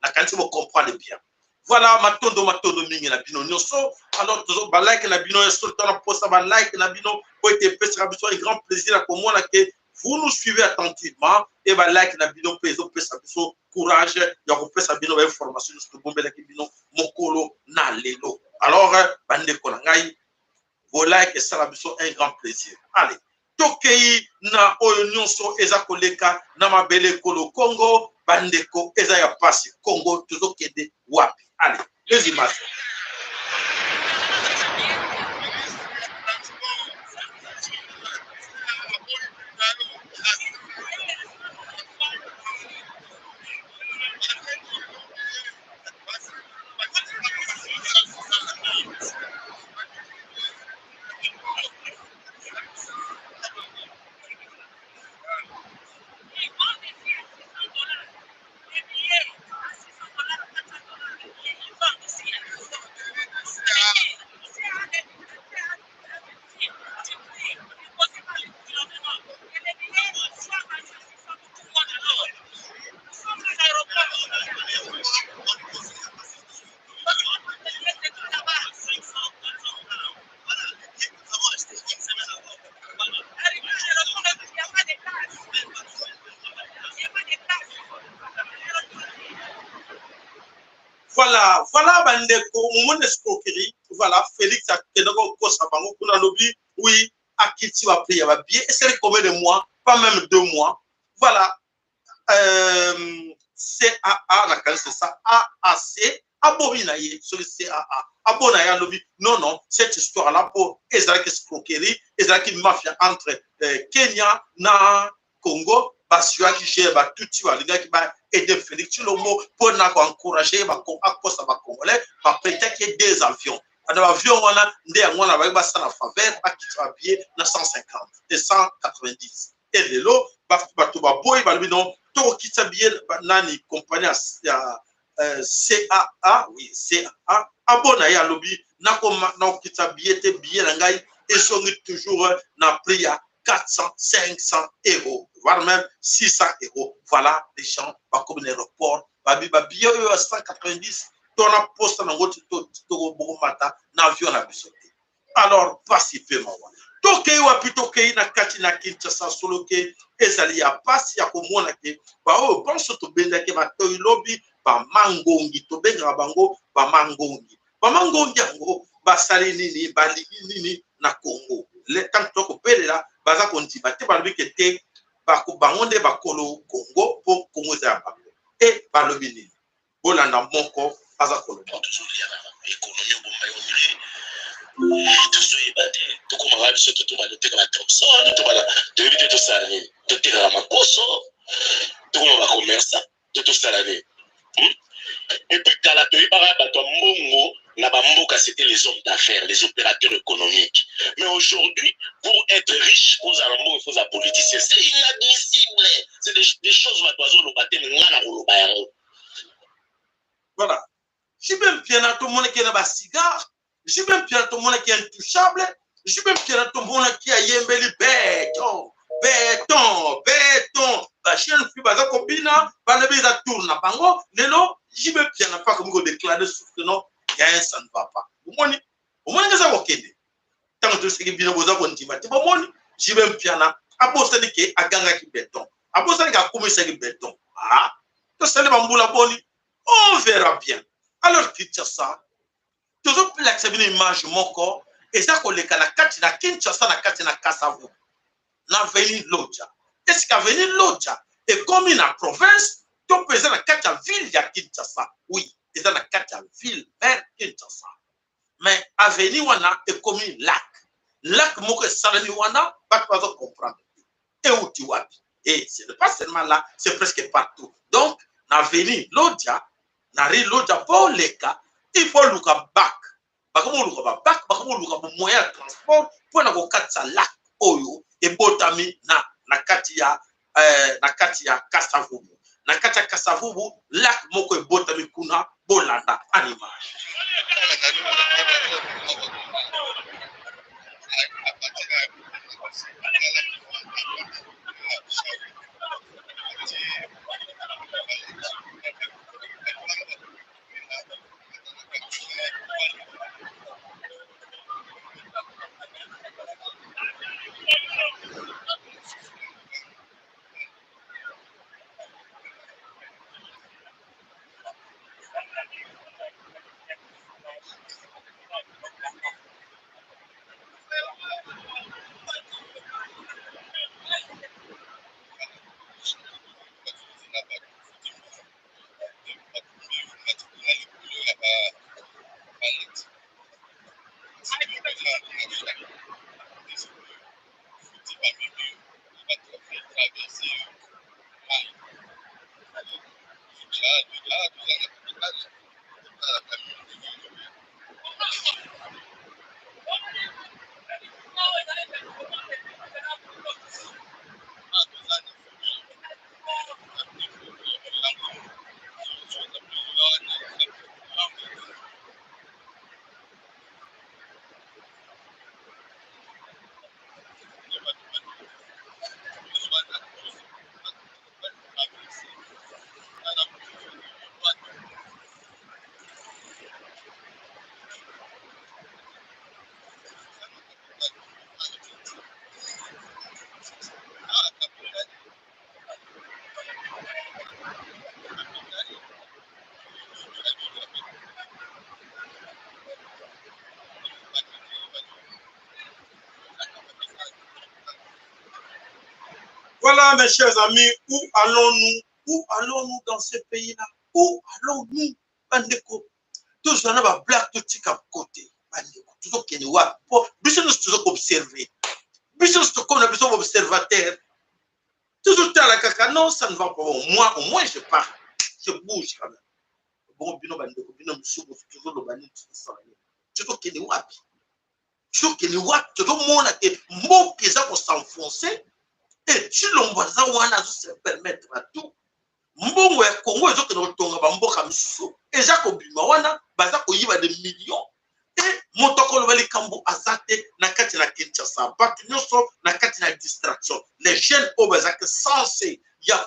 Nakanisi bocomprendre bien. Voilà, matondo, matondo mingi na bino nyonso. Alors balike na bino ya solo, tona posa balike na bino po ete epesaka biso un grand plaisir ya komona ke vous nous suivez attentivement, et balike na bino mpe ezopesa biso courage ya kopesa bino bainformation nyonso tobombelaki bino mokolo na lelo. Alors bandeko na ngai, bolike esala biso un grand plaisir. Allez, tokei na oyo nyonso eza koleka na mabele ekolo Congo. Bandeko, eza ya pasi. Congo tozokende wapi? Allez, les images. Voilà, voilà bandeko, momoni escroquerie. Voilà, Félix akendaki kokosa bango kuna, alobi oui, akiti baprix ya babillet. Esali combien de mois? Pas même 2 mois. Voilà, CAA, nakanisi c'est ça, AAC, aboyi na ye. Soki CAA aboyi na ye, alobi non, non, cette histoire là mpo ezalaki escroquerie, ezalaki mafia entre Kenya na Congo. Bazwaki ge batuti, balingaki baaider Félix Tshilombo mpona koencourager, akosa bacongolais. Baprêtaki ye deux avions. Na baavion wana nde yango wana bayaki basala faveur, bakita babillet na 150 et 190. E lelo bato baboyi, balobi non, tokokitisa billet. Nani? Compagnie ya CAA, oui, CAA abona ye, alobi nakokitisa billet te, billet na ngai ezongi toujours na prix ya 400, 500 euros, voire même 600 euros. Voilà, les gens bakomi na aéroport, babi babillet oyo ya 190, tona posa nango, tokomata na avion na biso te. Alors pasi mpe mawa. Tokei wapi? Tokei na kati na Kinshasa. Solo ke ezali ya pasi ya komona ke baoyo bonso tobendaki batoi lobi bamangongi, tobengaka bango bamangongi. Bamangongi yango basali nini? Balingi nini na Congo? Ntango tokobelela, baza kondima te. Balobi ke te, bango nde bakolo Congo, mpo Congo eza ya bango. E balobi nini? Bolanda moko aza koloba. Tozolia na économie obomba yo, ondire tozoyeba te. Tokomaka biso, totobanda toteka ba Thomson, tobanda, toyebi te tosala nini. Totekaka makoso, tokoma bacommerçant to tosala nini? Et puis kala toyebaka bato ya mbongo na bamboka, c'était les hommes d'affaires, les opérateurs économiques. Mais aujourd'hui, pour être riche, kozala mbongo, il faut ozala politicien. C'est inadmissible. C'est des choses bato bazoloba te, mais nga na koloba yango. Voilà, JB Mpiana tomonaki na bacigare, JB Mpiana tomonaki intouchable, JB Mpiana tomonaki ayembeli béton, béton, béton, bajeune fille baza kobina, balobi eza tour na bango. Lelo JB Mpiana mpe akomi kodéclarer souffle: non, ya un, ça ne va pas. Omoni, omoni eza kokende. Ntango toseki bino, boza kondima te. Bomoni JB Mpiana abosani ke agangaki béton, abosani ke akumisaki béton. Ah, tosali bambula boni, on verra bien. Alors Kinshasa, tozolakisa bino image moko eza koleka na kati na Kinshasa, na kati na Kasavu, na avenue Lodja. Esika avenue Lodja ekomi na province to mpe eza na kati ya ville ya Kinshasa? Oui, eza na kati ya ville vers Kinshasa, mais avenue wana ekomi lac. Lac moko esalami wana, bato baza comprendre te euti wapi. Et ce n'est pas seulement là, c'est presque partout. Donc na avenue Lodja, na rue Lodja, mpo oleka Il faut luka bac, bakomi koluka ba bac, bakomi koluka ba moyen ya transport mpo na kokatisa lac oyo ebotami na na kati ya na kati ya Kasavubu. Na kati ya Kasavubu, lac moko ebotami kuna, bolanda en image. Voilà, mes chers amis, où allons-nous? Où allons-nous dans ce pays-là? Où allons-nous? Bandeko, tozala na ba blague totika côté. Bandeko, tozokende wapi? Po biso nyonso tozo observer. Biso nyonso tokoma na biso observateur. Tozotala kaka, non, ça ne va pas. Bon, moi, au moins, je parle. Je bouge quand même. Bon, bino bandeko, bino misusu, tozoloba nini, tozosala nini? Tozokende wapi? Tozokende wapi? Tozomona te mboka eza kosenfoncer e Tshilombo aza wana azose permettre à tout. Mbongo ya Congo ezokende kotonga bamboka misusu, eza kobima wana, baza koyiba de millions e moto akoloba likambo aza te na kati na Kinshasa. Bato nyonso na kati na distraction. Les jeunes oyo bazalaki censé ya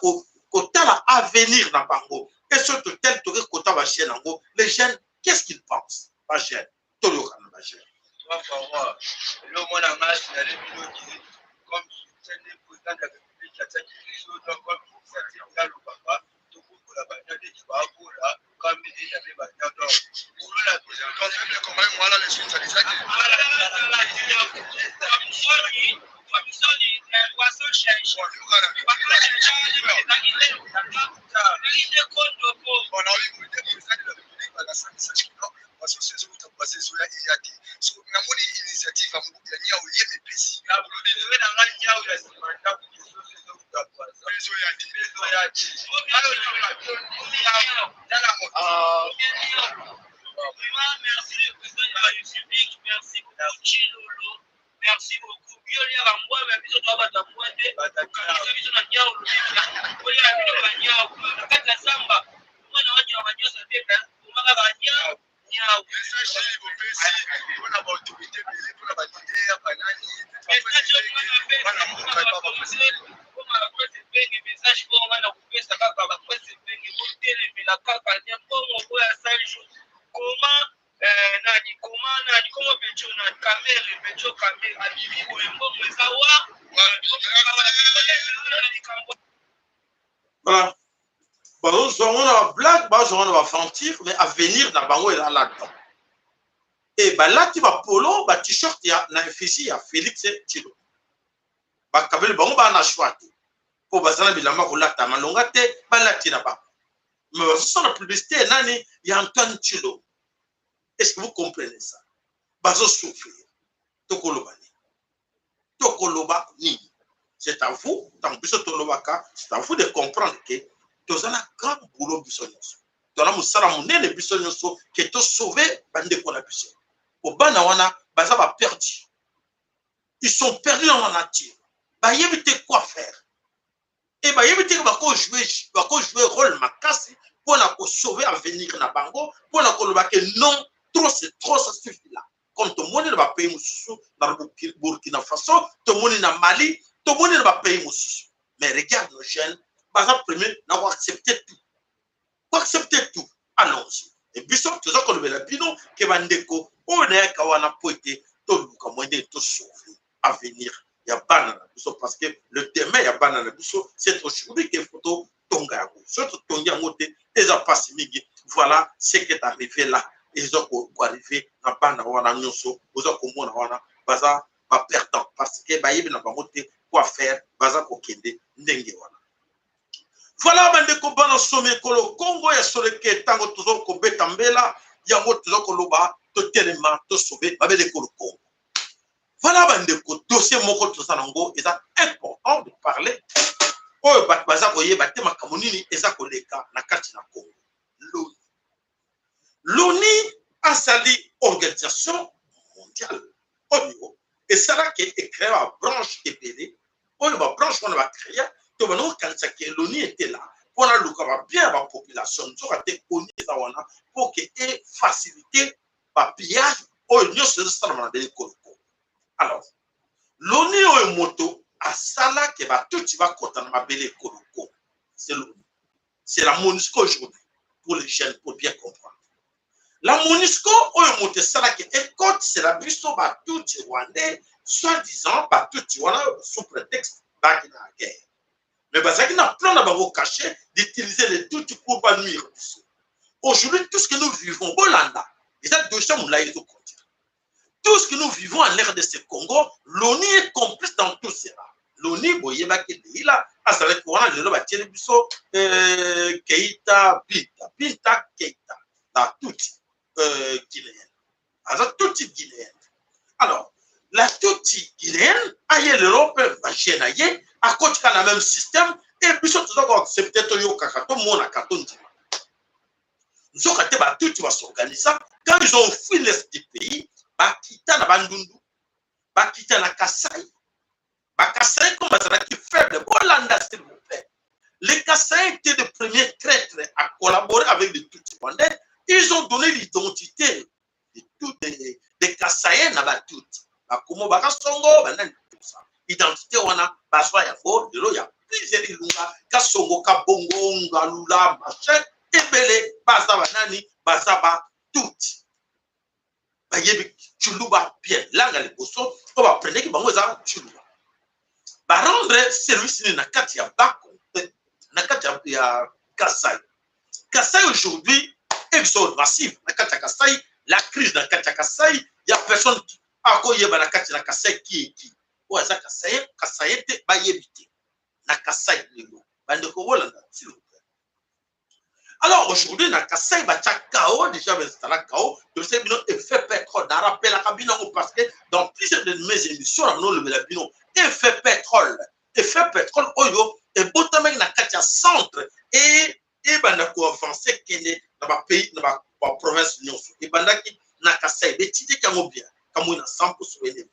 kotala avenir na bango, e soki totali toke kota ba jeunes yango, les jeunes, qu'est-ce qu'ils pensent? Ba jeunes, toyoka na ba jeunes. Trois fois roi. Lelo mwana nga signale bino ke comme soutien nde président de la République atiaki biso, donc comme initiative nga lobaka tokokola banya ndenge bakola kambi eyabe banya, donc boulot na biso. Namoni initiative ya nyau ye mepesi na ngai nyau ya nsima ndako ezoya te. Ezoya te. Vraiment, merci le président de la République, merci beaucoup Tshilolo, merci beaucoup. Bio liaka mbwa, mais biso toa bato ya mbwa te. Okangisa biso na nyau, olia bino banyau na kati ya zamba, mwana wa nyama nyonso te, koma kaka nyau nyau. Message nini bopesi mpona ba autorité ebele, mpona ba leader banani? Message oyo bana mboka epa mpona baprince Epenge, message oyo nga na kopesa kaka baprince Epenge, botelemela kaka ne mbongo oyo asali jour koma nani, koma nani, koma pecho nani, Kamerhe, pecho Kamerhe abimi boye, mbongo eza wa likambo. Voilà, bazozwa yango na ba blague, bazozwa yango na ba aventure, mais avenir na bango eza là-dedans. E balati bapolo, ba t-shirt ya na effigie ya Félix Tshilombo. Bakabeli bango, baa na choix te mpo baza na bilamba kolata malonga te, balati na bango, mais bazosala publicité nani? Ya Antoine Tshilombo. Est-ce que vous comprenez ça? Bazosouffrir. Tokoloba nini? Tokoloba nini? C'est à vous. Ntango biso tolobaka, c'est à vous de comprendre que toza na grand boulot biso nyonso. Tona mosala monene biso nyonso ke tosauve bandeko na biso, po bana wana baza baperdu, ils sont perdus dans la nature, bayebi te quoi faire e bayebi te ke bakojouer rôle makasi mpona kosauve avenir na bango, mpona koloba ke non, trop c'est trop, ça suffit là. Comme tomoni na bapays mosusu, na Burkina Faso, tomoni na Mali, tomoni na bapays mosusu. Mais regarde nos jeunes, baza premier na koaccepter tout, koaccepter tout, allons-y. E biso toza kolobela bino ke bandeko oyo nayaka wana po ete toluka moyen ndenge tosauve avenir ya bana na biso, parce que le demain ya bana na biso, c'est aujourd'hui que faut totonga yango. Soki totongi yango te, eza mpasi mingi. Voilà ce qui est arrivé là, eza koarrive na bana wana nyonso oza komona wana, baza baperdant parce que bayebi na bango te quoi faire, baza kokende ndenge wana. Voilà, bandeko bana somi ekolo Kongo ya soleke, ntango toza kobeta mbela yango, toza koloba totelema, tosauve mabele ekolo Kongo. Voilà, bandeko, dossier moko toza nango eza important de parler, oyo bato baza koyeba te makambo nini eza koleka na kati na Congo. L'ONU, l'ONU asali organisation mondiale oyo esalaki ecréer babranche ebele. Oyo babranche wana bacréa to bana kokanisaki l'ONU etela mpona luka babien ya bapopulation, nzoka te ONU eza wana mpo ke efacilité bapillage oyo nyonso ezosalama na bele ekolo. Alors l'ONU oyo moto asalaki batutsi bakɔta na mabele ekolo Kongo, c'est l'ONU, c'est la MONUSCO aujourd'hui, pour les jeunes, pour bien comprendre. La MONUSCO oyo moto esalaki ekotisela biso batutsi rwandais, soi-disant batutsi wana sous prétexte baki na guerre, mais bazalaki na plan na bango caché d'utiliser les tutsi pour banuire biso. Aujourd'hui, tout ce que nous vivons, bolanda, eza dossier molai ezocontinue, tout ce que nous vivons en RDC Congo, l'ONU est complice dans tout cela. L'ONU, boyebaki Leila azalaki wana, lelo batieli biso Keita Binta, Binta Keita, la tutsi guinéenne, aza tutsi guinéenne. Alors la tutsi guinéenne aye lelo mpe baje na ye akotika na même système e biso toza koaccepte, toyokaka, tomonaka, tondima. Nzoka te batutsi basorganisa. Quand ils ont fui l'est du pays, bakita na Bandundu, bakita na Kasai. Bakasai comme bazalaki faible, bolanda s'il vous plaît, les Kasaï étaient les premiers traîtres à collaborer avec les Tutsis rwandais. Ils ont donné l'identité de tous des Kasaïens na Batutsi, bakomo bakasongo banani, tout ça. Identité wana bazwa yango lelo ya plusieurs Ilunga, Kasongo, Kabongo, Ngalula, machin ebele, baza banani? Baza Batutsi, bayebi tshiluba bien. Langa liboso oyo bapreneki bango eza tshiluba. Barendre service nini na kati ya bako, na kati ya Kasai? Kasai aujourd'hui, exode massif na kati ya Kasai, la crise na kati ya Kasai, ya personne akoyeba na kati na Kasai ki eki oyo aza Kasai, Kasai te, bayebi te na Kasai lelo. Bandeko bolanda s'il vous plaît. Alors aujourd'hui na Kasai batia chaos déjà, bainstalla chaos. Tobisaki bino effet pétrole, narappelaka bino yango parce que dans plusieurs de mes émissions na nolobela bino effet pétrole. Effet pétrole oyo ebotamaki na kati ya centre e ebanda koavance, kende na bapays, na baprovince nyonso. Ebandaki na Kasai, betindeki yango bien kamoi na 100 bene.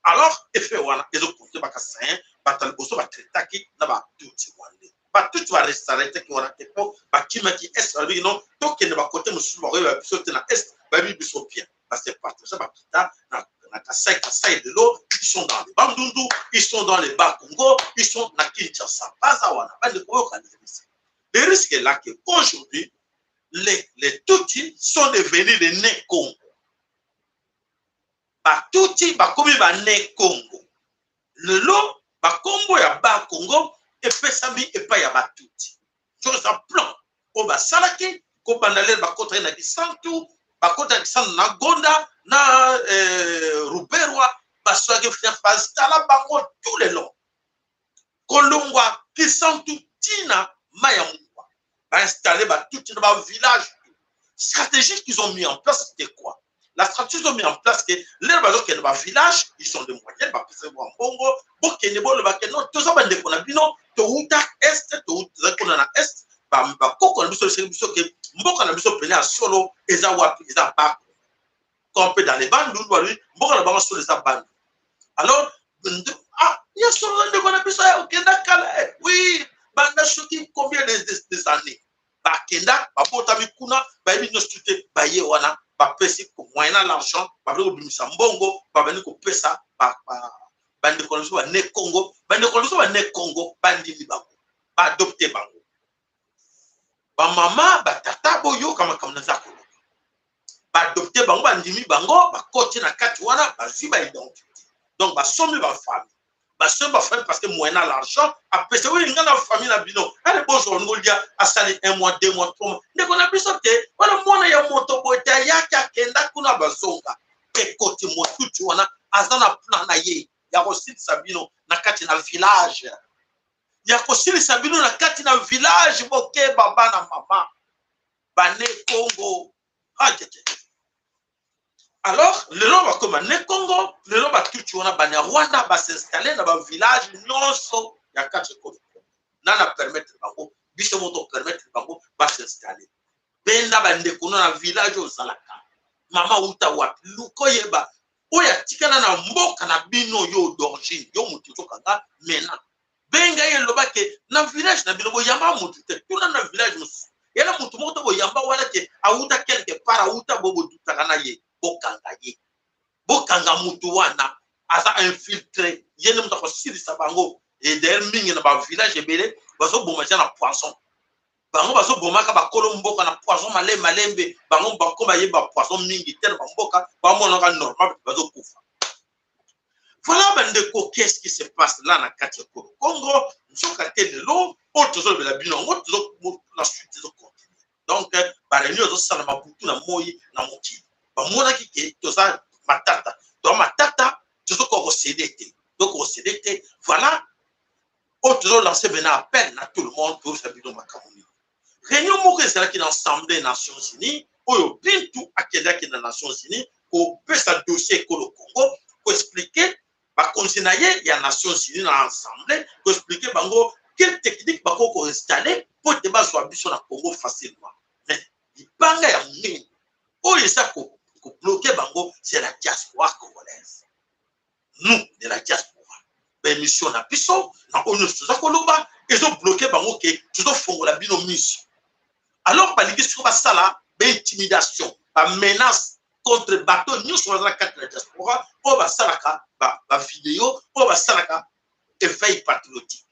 Alors effet wana ezokonte bakasayen, bato ya liboso batraitaki na batutsi rwandais. Batutsi barestaurantaki wana te mpo bakimaki est, balobiki non, tokende bakote mosusu, bakoyeba biso te. Na est bayebi biso bien, base partage, bakita na Kasai. Kasai lelo ils sont dans les Bandundu, ils sont dans les bas Congo, ils sont na Kinshasa, baza wana. Bandeko oyoka, le risque est là que aujourd'hui les Tutsis sont devenus les Ne Congo. Batutsi bakomi bane Congo lelo, bakombo ya Bakongo epesami epai ya Batutsi. Soki eza plan oyo basalaki kobanda lelo, bakotaki na Kisantu, bakotaki Kisantu na Gonda na Ruberwa, basalaki finance, bainstalla bango tout le long kolongwa Kisantu ntina mai ya mungwa, bainstalle Batutsi na bavillage. Stratégie qu'ils ont mis en place, c'était quoi la stratégie qu'ils ont mis en place? Que lelo bazokende bavillage, ils sont de moyens, bapesa bango mbongo, bokende bolobake non, toza bandeko na bino, touta est, toza kuna na est, bakoko na biso esengi biso ke Mboka na biso pene ya solo eza wapi? Eza bako comme dans les Bandundu, balobi mboka na bango solo eza Bandundu. Alors ah, ya solo na ndeko na biso okenda kala, eh, oui, banda soki combien des années bakenda, babotami kuna, bayebi nyonso te. Baye wana, bapesi moyen l'argent, babandi kobimisa mbongo, babandi kopesa bandeko na biso bane Congo. Bandeko na biso bane Congo bandimi bango, baadopte bango. Bamama, batata, boyoka makambo naza koloba. Baadopte bango, bandimi bango, bakoti na kati wana, bazwi baidentité. Donc basombi bafamille, basombi bafamille parce que moyen l'argent apesa oyo nga na famille na bino, ale bozwa ngo lia. Asali un mois, 2 mois, 3 mois, ndeko na biso te wana, mwana ya moto boye te, ayaki, akenda kuna, bazonga, ekoti motuti wana aza na plan na ye ya kosilisa bino na kati na village, ya kosilisa bino na kati na village. Bokeba, bana mama bane Congo. Ajete, alors lelo bakoma ne Congo, lelo batuti wana Banyarwanda bas'installe na bavillage nyonso ya kati ekolo. Nana permettre bango? Biso moto permettre bango bas'installe. Benda bandeko no na village ozalaka, mama uta wapi, luka oyeba oyo atikala na mboka na bino, yo d'origine, yo moto ozokanga mena. Benga ye, eloba ke na village na bino boyamba motu te. Tuna na village mosusu, yala motu moko te boyamba wana ke awuta quelque part, awuta bo bodutaka na ye. Bokanga ye, bokanga motu wana aza infiltré. Ye nde moto akosilisa bango. Et d'ailleurs, mingi na bavillage ebele bazoboma eza na poison. Bango bazobomaka bakolo mboka na poison malembe malembe. Bango bakoma yeba poison mingi te na bamboka, bamonaka normal, bazokufa. Voilà, bandeko, qu'est-ce qui se passe là na kati ya kolo Congo? Nzoka te lelo oyo tozolobela bino yango, la suite ezocontinue. Donc baréunion ezosalama butu na moi na mokili. Bamonaki ke toza matata, toza matata, tozokoka kocéder te, tokocéder te. Voilà oyo tozolance maintenant appel na tout le monde. Toyosa bino makambo nini? Réunion moko ezalaki na Assemblée Nations Unies, oyo Bintu akendaki na Nations Unies kopesa dossier ekolo Congo, koexpliquer bakonzi na ye ya Nations Unies na Assemblée, koexpliquer bango quelle technique bakoki koinstalle mpo ete bazwa biso na Congo facilement. Mais libanga ya monene oyo eza kobloquer bango, c'est la diaspora congolaise. Nous de la diaspora, baémission na biso na oyo nyonso toza koloba ezobloquer bango, ke tozofongola bino miso. Alors balingi sikoyo basala baintimidation, bamenace contre bato nyonso baza na kati na diaspora, oyo basalaka bavideo, oyo basalaka éveil patriotique.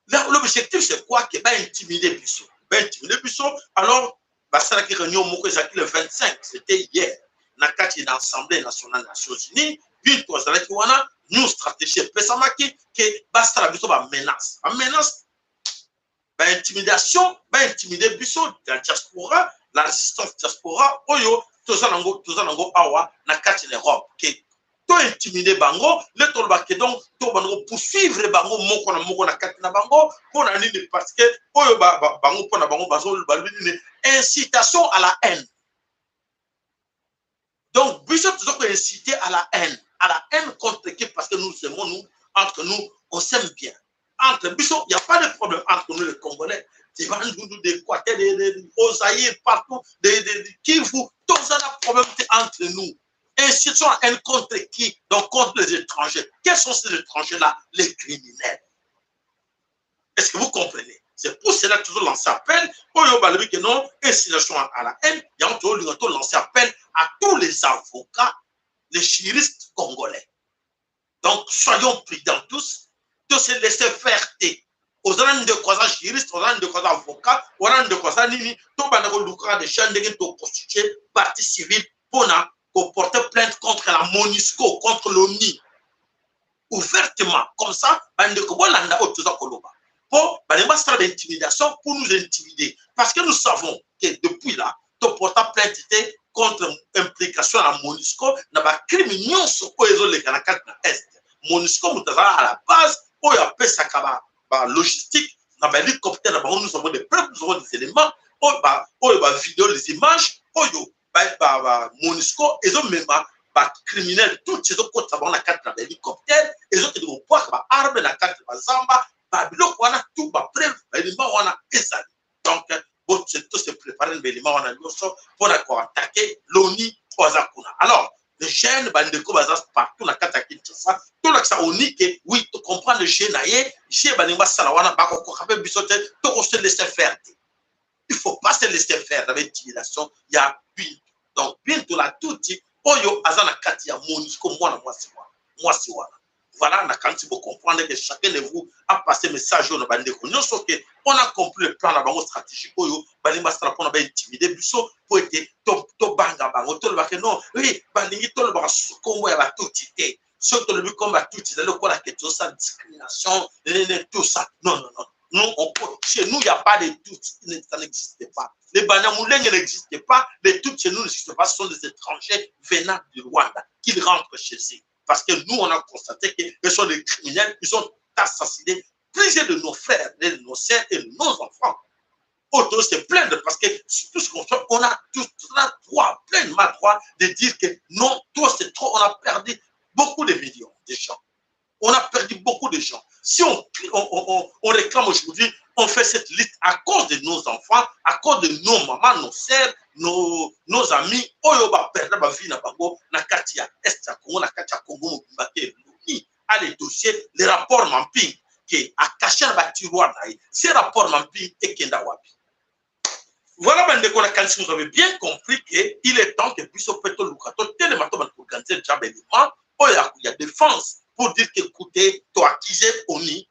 L'objectif, c'est quoi? Ke baintimide biso, baintimide biso. Alors basalaki réunion moko, ezalaki le 25, c'était hier, na kati na Assemblée nationale Nations Unies. Bintu azalaki wana. New stratégie epesamaki ke basala biso bamenace, bamenace, baintimidation, baintimide biso ya diaspora, la résistance diaspora oyo toza nango, toza nango awa na kati na Europe, ke tointimide bango nde toloba ke donc tobanda kopoursuivre bango moko na moko na kati na bango. Mpo na nini? Parce que oyo bango, mpo na bango, balobi nini? Incitation à la haine. Donc biso toza koinciter à la haine. À la haine contre qui? Parce que nous aimons, nous, entre nous, on s'aime bien. Entre biso, il n'y a pas de problème entre nous les Congolais de Bandundu, d'Équateur, au Zaïre, partout, de Kivu. Toza na problème entre nous. Incitation à haine contre qui? Donc contre les étrangers. Quels sont ces étrangers-là? Les criminels. Est-ce que vous comprenez? C'est pour cela que toujours lancer appel. Oyo balobi que non, incitation à la haine. Il y a toujours lancer appel à tous les avocats, les juristes congolais. Donc soyons prudents tous, de se laisser faire te. Ozala ndeko aza juriste, ozala ndeko aza avocat, wana ndeko aza nini, tobanda kolukaka déjà ndenge toconstitue partie civile mpona koporter plainte contre la MONUSCO, contre l'ONU, ouvertement comme ça. Bandeko, bolanda oyo toza koloba, mpo balingi basala baintimidation pour nous intimider, parce que nous savons que depuis là toporta plainte te contre implication ya MONUSCO na bacrime nyonso oyo ezoleka na kati na Est. MONUSCO, moto azala à la base oyo apesaka balogistique na bahélicoptère na bango. Nous avons des preuves, nous avons des éléments oyo bavideo, les images oyo MONUSCO ezomema bacriminel tout, ezokotisa bango na kati na bahélicoptère, ezokende kobwaka baarme na kati na bazamba. Babiloko wana tout, bapreuve, baélément wana ezali. Donc To se préparer na baelema wana nyonso mpona koattaquer l'ONU oyo aza kuna. Alors les jeunes, bandeko baza partout na kati ya Kinshasa, tolakisa ONU ke oui, tocomprendre jeu na ye, jeu balingi basala wana, bakokoka mpe biso te. Tokose laisser faire te, il faut pas se laisser faire na baintimidation ya Bintu. Donc Bintu la Tutsi oyo aza na kati ya MONUSCO, mwana mwasi wana, mwasi wana. Voilà, nakanisi bocomprendre que chacun de vous a passé message oyo na bandeko nyonso ke on a compris le plan na bango stratégique oyo balingi basala mpona baintimider biso po ete tobanga bango, tolobaka non. Oui, balingi tolobaka susu nkombo ya Batutsi te. Soki tolobi nkombo ya Tutsi, ezali lokola ke tozosala discrimination nene, tout ça. Non, non, non. Nous, on, chez nous, il n'y a pas de Tutsi, ça n'existe pas. Les Banyamulenge n'existent pas, les Tutsis chez nous n'existent pas, ce sont des étrangers venant du Rwanda qui rentrent chez eux. Parce que nous, on a constaté que ce sont des criminels, ils ont assassiné plusieurs de nos frères, de nos sœurs et de nos enfants. Auto se plaindre parce que tout ce qu'on fait, on a tout droit, pleinement droit de dire que non, toi c'est trop, on a perdu beaucoup de millions de gens. On a perdu beaucoup de gens. Si on réclame aujourd'hui, on fait cette liste à cause de nos enfants, à cause de nos mamans, nos sœurs, nos amis, oyo ba perdre ba vie na bango na kati ya Est ya Congo, na kati ya Congo mobimba te. L'ONU a les dossiers, les rapports mapping ke acaché na batiroir na ye. Ces rapports mapping ekenda wapi? Voilà, bandeko, nakanisi vous avez bien compris que il est temps que biso mpe toluka totelema, to bana koorganiser déjà baélément oyo ya défense pour dire que écoutez, toaccuser ONU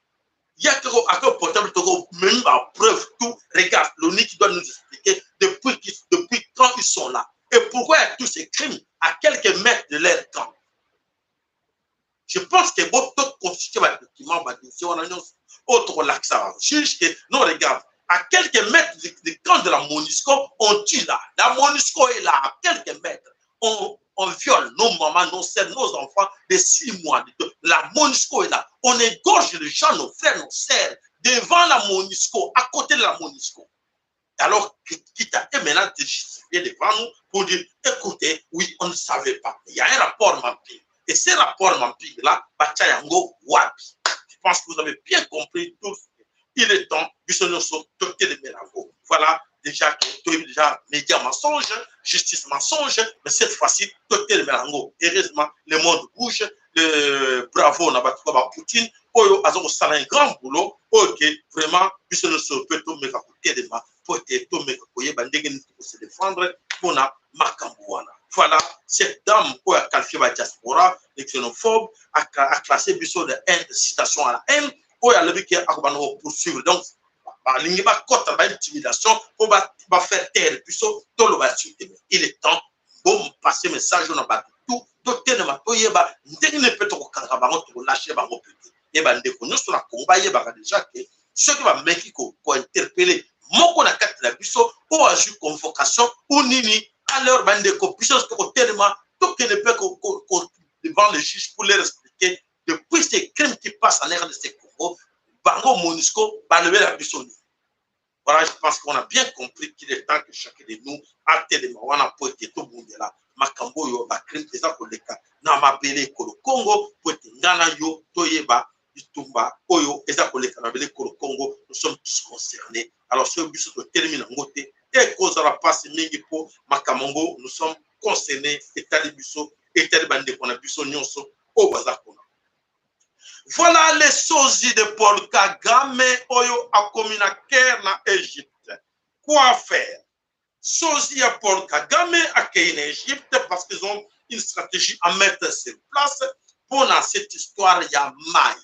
ya ake portable, toko même ba preuve, tout. Regarde, l'ONU qui doit nous expliquer depuis quand ils sont là et pourquoi il y a tous ces crimes à quelques mètres de leur camp. Je pense que bo toconstituer badocument, badossier wana nyonso oyo tokolakisa bajuge que non, regarde, à quelques mètres du camp de la MONUSCO, on tue là. La MONUSCO est là, à quelques mètres. On viole nos mamans, nos sœurs, nos enfants de 6 mois. La MONUSCO est là. On égorge les gens, nos frères, nos sœurs, devant la MONUSCO, à côté de la MONUSCO. Alors, quitte à maintenant te justifier devant nous pour dire, écoutez, oui, on ne savait pas. Il y a un rapport mapping. Et ce rapport mapping-là, batia yango wapi? Je pense que vous avez bien compris tout. Il est temps, biso nyonso totelemela yango. Voilà, déjà, toyebi déjà média mensonge, justice mensonge, mais cette fois-ci, totelemela yango. Heureusement, le monde bouge. Le bravo na bato ba Poutine, oyo aza kosala un grand boulot, oyo ke vraiment biso nyonso mpe tomeka kotelema po ete tomeka koyeba ndenge nini tokose défendre mpona makambo wana. Voilà, cette dame oyo aqualifié ba diaspora de xénophobe, aclassé biso de haine, citation à la haine, oyo alobi ke akobanda kopoursuivre. Donc balingi bakɔta baintimidation mpo bafaire taire biso, toloba su te. Il est temps bopasser message oyo na bato tout, totelema, toyeba ndenge nini mpe tokokanga bango, tokolâcher bango mpe te. Ye bandeko nyonso na Kongo bayebaka déjà ke soki bameki kointerpeller moko na kati na biso oyo azwi convocation ou nini, alors bandeko, biso tokotelema, tokende mpe devant le juge pour leur expliquer depuis ces crimes qui passent en RDC Congo, bango MONUSCO balobela biso nini. Voilà, je pense qu'on a bien compris qu'il est temps que chacun de nous atelema wana po ete tobundela makambo oyo, bacrime eza koleka na mabele ekolo Congo, po ete nga na yo toyeba bitumba oyo eza koleka na mabele ekolo Congo. Nous sommes tous concernés. Alors soki biso totelemi nango te, ekozala mpasi mingi, mpo makambo yango, nous sommes concernés, etali biso, etali bandeko na biso nyonso oyo baza kuna. Voilà les sosies de Paul Kagame oyo akomi na Caire na Égypte. Quoi faire? Sosie ya Paul Kagame akei na Égypte parce qu'ils ont une stratégie à mettre sur place mpona cette histoire ya mai,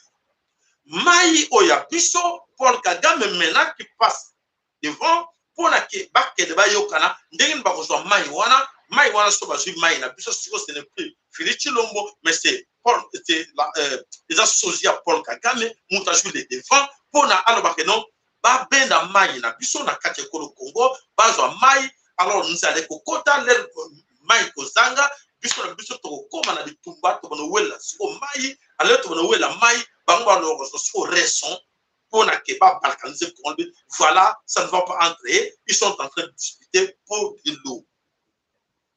mai oyo ya biso. Paul Kagame maintenant qui passe devant mpona ke bakende bayokana ndenge nini bakozwa mai wana. Mai wana, so bazwi mai na biso sikoyo, ce n'est plus Félix Tshilombo, mais c'est Paul, c'est eza sosie ya Paul Kagame moto azwi le devant mpona alobake non, babenda mai na biso na kati ya ekolo Congo, bazwa mai. Alors nzala ekokota, lere mai kozanga, biso na biso tokokóma na bitumba, tobana owela siko mai. Alors tobana owela mai, bango baloko siko raison mpona ke babalkaniser Congo. Voilà, ça ne va pas entrer. Ils sont en train de discuter pour de l'eau.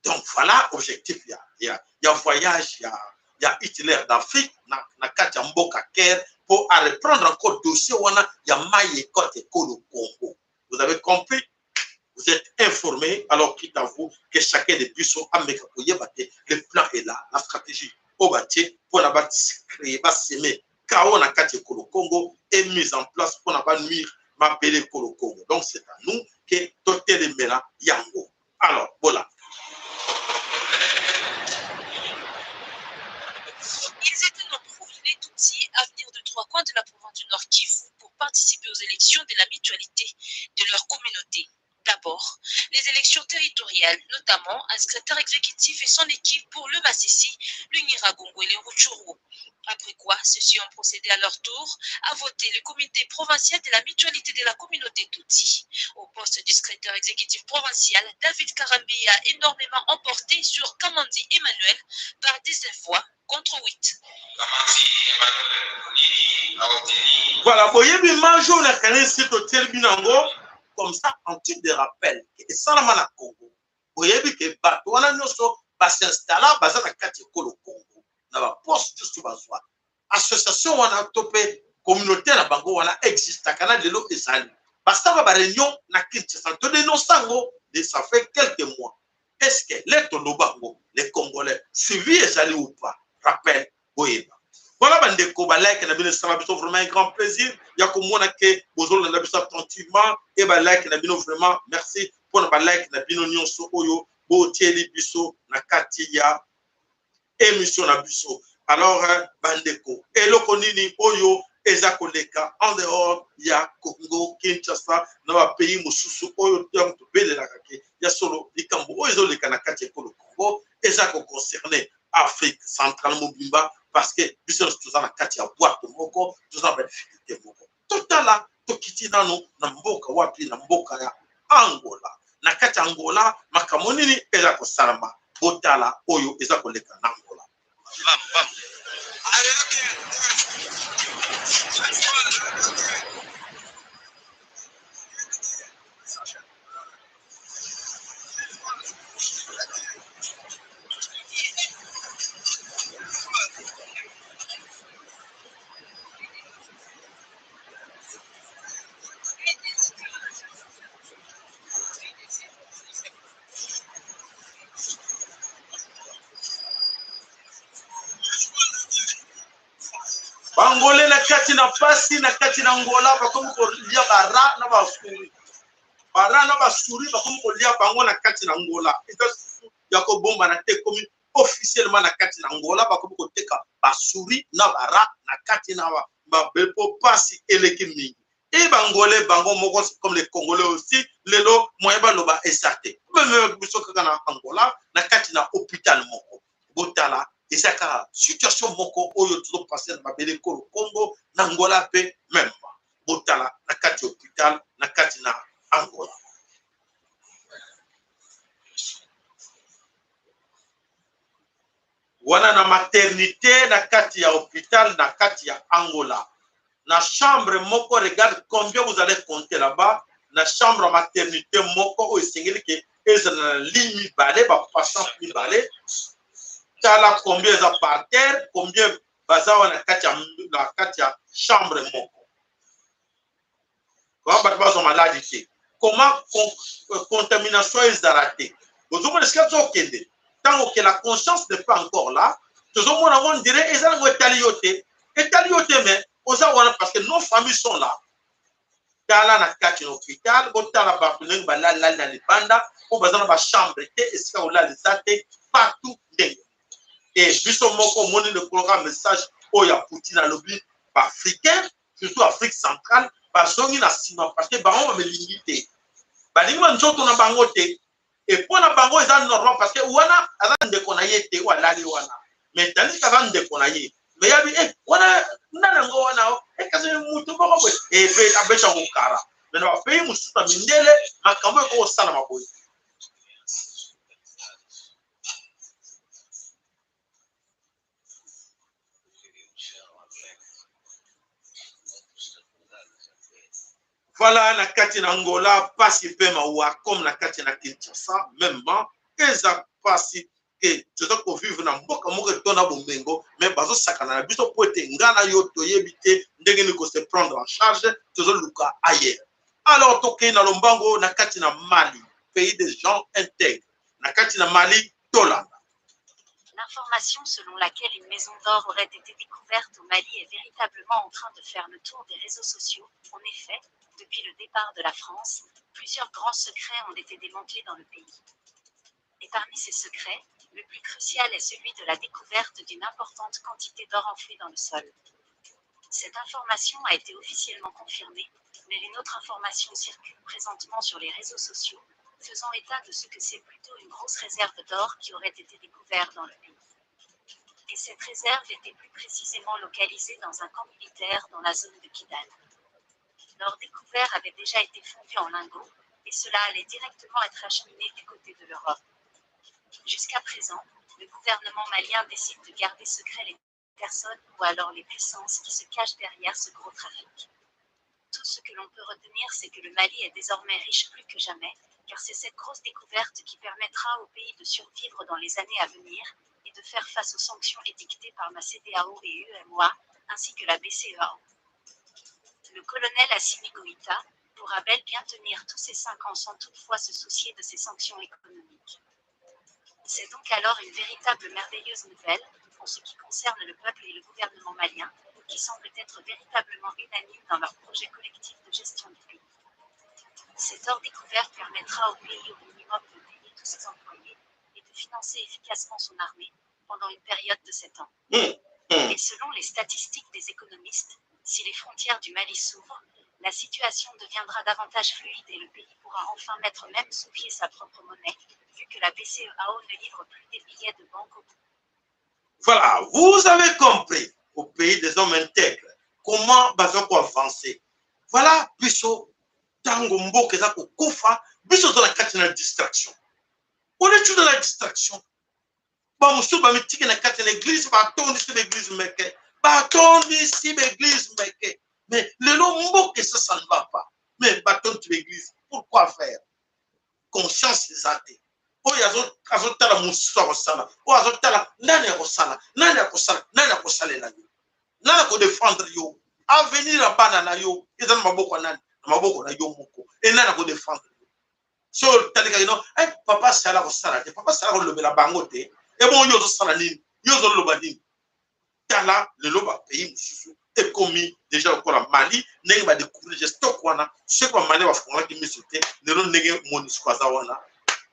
Donc voilà objectif ya voyage ya Hitler d'Afrique na kati ya mboka Caire pour à reprendre encore dossier wana ya mai ekote ekolo Congo. Vous avez compris? Vous êtes informés, alors quitte à vous que chacun de biso ameka koyeba te le plan est là, la stratégie oyo batie mpona ba créer, ba semer chaos na kati ekolo Congo est mise en place mpona ba nuire mabele ekolo Congo. Donc c'est à nous que totelemela yango. Alors voilà. Ils étaient nombreux, les Tutsis, à venir de trois coins de la province du Nord Kivu pour participer aux élections de la mutualité de leur communauté. D'abord, les élections territoriales, notamment un secrétaire exécutif et son équipe pour le Massissi, le Nyiragongo et le Rutshuru. Après quoi, ceux-ci ont procédé à leur tour à voter le comité provincial de la mutualité de la communauté Tutsi. Au poste du secrétaire exécutif provincial, David Karambi a énormément emporté sur Kamandi Emmanuel par 19 voix contre 8. Voilà, boyebi manjo na kanisi totieli bino yango comme ça en titre de rappel esalama na Congo. Boyebi ke bato wana nyonso basinstalla baza na kati ekolo Congo na baposte nyonso bazwa association wana to mpe communauté na bango wana existaka na lelo ezali basala ba réunion na Kinshasa to dénonce yango de ça fait quelques mois. Est-ce que le toloba yango les Congolais suivi ezali ou pas? Rappel boyeba. Voilà bandeko ba like na bino esala biso vraiment un grand plaisir ya komona ke bozolanda biso attentivement et ba like na bino vraiment merci mpona ba like na bino nyonso oyo botieli biso na kati ya émission na biso. Alors bandeko, eloko nini oyo eza koleka en dehors ya Congo Kinshasa na bapays mosusu oyo ntango tobelelaka ke ya solo likambo oyo ezoleka na kati ya ekolo Congo eza koconcerne Afrique centrale mobimba, parce que biso nyonso toza na kati ya boîte moko, toza na badifficulté moko. Totala tokiti nano na mboka wapi? Na mboka ya Angola. Na kati ya Angola makambo nini eza kosalama? Botala oyo eza koleka na Angola. Bangole na kati na pasi na kati na Angola bakomi kolia bara na basuri, bara na basuri bakomi kolia bango na kati na Angola. Eza susu ya kobombana te, ekomi officiellement na kati na Angola bakomi koteka basuri na bara na kati na mabe po pasi eleki mingi. E bangole bango moko comme les Congolais aussi lelo moyen baloba eza te. Meme biso kaka na Angola na kati na hôpital moko botala eza kaka situation moko oyo tozopase na mabele ekolo Congo na Angola mpe meme botala na kati ya hôpital na kati na Angola. Wana na maternité na kati ya hôpital na kati ya Angola na chambre moko, regarde combien vous allez compter là-bas na chambre ya maternité moko oyo esengeli ke ezala na ligne mibale, ba patient mibale. Tala combien eza par terre, combien baza wana na kati ya chambre moko. Comment bato bazwa maladi te? Comment contamination ezala te? Bozomona esika tozokende ntango ke la conscience n'est pas encore là. Tozomona yango ndire eza nango etali yo te, etali yo te, mais oza wana parce que nos familles sont là. Tala na kati na hôpital, botala bato ndenge balalilali na libanda mpo baza na bachambre te, esika kolala eza te, partout ndenge. E biso moko omoni lekoloka message oyo ya Poutine alobi baafricain surtout Afrique centrale bazongi na nsima parce que bango bamelingi te, balingi banzoto na bango te. E mpo na bango eza normal parce que wana aza ndeko na ye te oyo alali wana, mais tandis que aza ndeko na ye, mais yabi e wana nani yango wana e kasi mutu moko boye ebe abeta yango kara. Mais na bapays mosusu na mindele makambo ekoki kosalama boye. Voilà na kati na Angola pasi mpe mawa comme na kati na Kinshasa mêmement eza pasi ke toza kovivre na mboka moko etonda bomengo, mais bazosakana na biso po ete nga na yo toyebi te ndenge nini ko se prendre en charge, tozoluka ailleurs. Alors tokei na lombango na kati na Mali. pays des gens intègres na kati na Mali tolanda. L'information selon laquelle une maison d'or aurait été découverte au Mali est véritablement en train de faire le tour des réseaux sociaux. En effet, depuis le départ de la France, plusieurs grands secrets ont été démantelés dans le pays. Et parmi ces secrets, le plus crucial est celui de la découverte d'une importante quantité d'or enfoui dans le sol. Cette information a été officiellement confirmée, mais une autre information circule présentement sur les réseaux sociaux, faisant état de ce que c'est plutôt une grosse réserve d'or qui aurait été découverte dans le pays. Et cette réserve était plus précisément localisée dans un camp militaire dans la zone de Kidal. L'or découvert avait déjà été fondu en lingots, et cela allait directement être acheminé du côté de l'Europe. Jusqu'à présent, le gouvernement malien décide de garder secret les personnes ou alors les puissances qui se cachent derrière ce gros trafic. Tout ce que l'on peut retenir, c'est que le Mali est désormais riche plus que jamais, car c'est cette grosse découverte qui permettra au pays de survivre dans les années à venir et de faire face aux sanctions édictées par la CEDEAO et UEMOA, ainsi que la BCEAO. Le colonel Assimi Goïta pourra bel bien tenir tous ces 5 ans sans toutefois se soucier de ces sanctions économiques. C'est donc alors une véritable merveilleuse nouvelle en ce qui concerne le peuple et le gouvernement malien, qui semblent être véritablement unanimes dans leur projet collectif de gestion du pays. Cet or découvert permettra au pays au minimum de payer tous ses employés et de financer efficacement son armée pendant une période de 7 ans. Et selon les statistiques des économistes, si les frontières du Mali s'ouvrent, la situation deviendra davantage fluide et le pays pourra enfin mettre même sous pied sa propre monnaie, vu que la BCEAO ne livre plus des billets de banque au Voilà, vous avez compris, au pays des hommes intègres, comment baza avancer. Voilà, biso tango mboka eza kokufa, biso toza na kati na distraction. On est toujours dans la distraction. Bamosusu bamitiki na kati na église, batondisi baeglise meke, batondisi baeglise meke. Mais lelo mboka esa, ça ne va pas. Mais batondisi baeglise, pourquoi faire? Conscience eza te. Oyo azotala mosusu akosala, oyo azotala nani akosala, nani akosala, nani akosalela yo, nani akodefendre yo? Avenir ya bana na yo eza na maboko ya nani? Na maboko na yo moko. E nani akodefendre yo? So otalikaki no, eh, papa asala kosala te, papa asala kolobela bango te. Ebongo yo ozosala nini? Yo ozoloba nini? Tala lelo bapays mosusu ekomi déjà lokola Mali, ndenge badécouvrir déjà stock wana. Soki bamali bafungolaki miso te, lelo ndenge MONUSCO aza wana,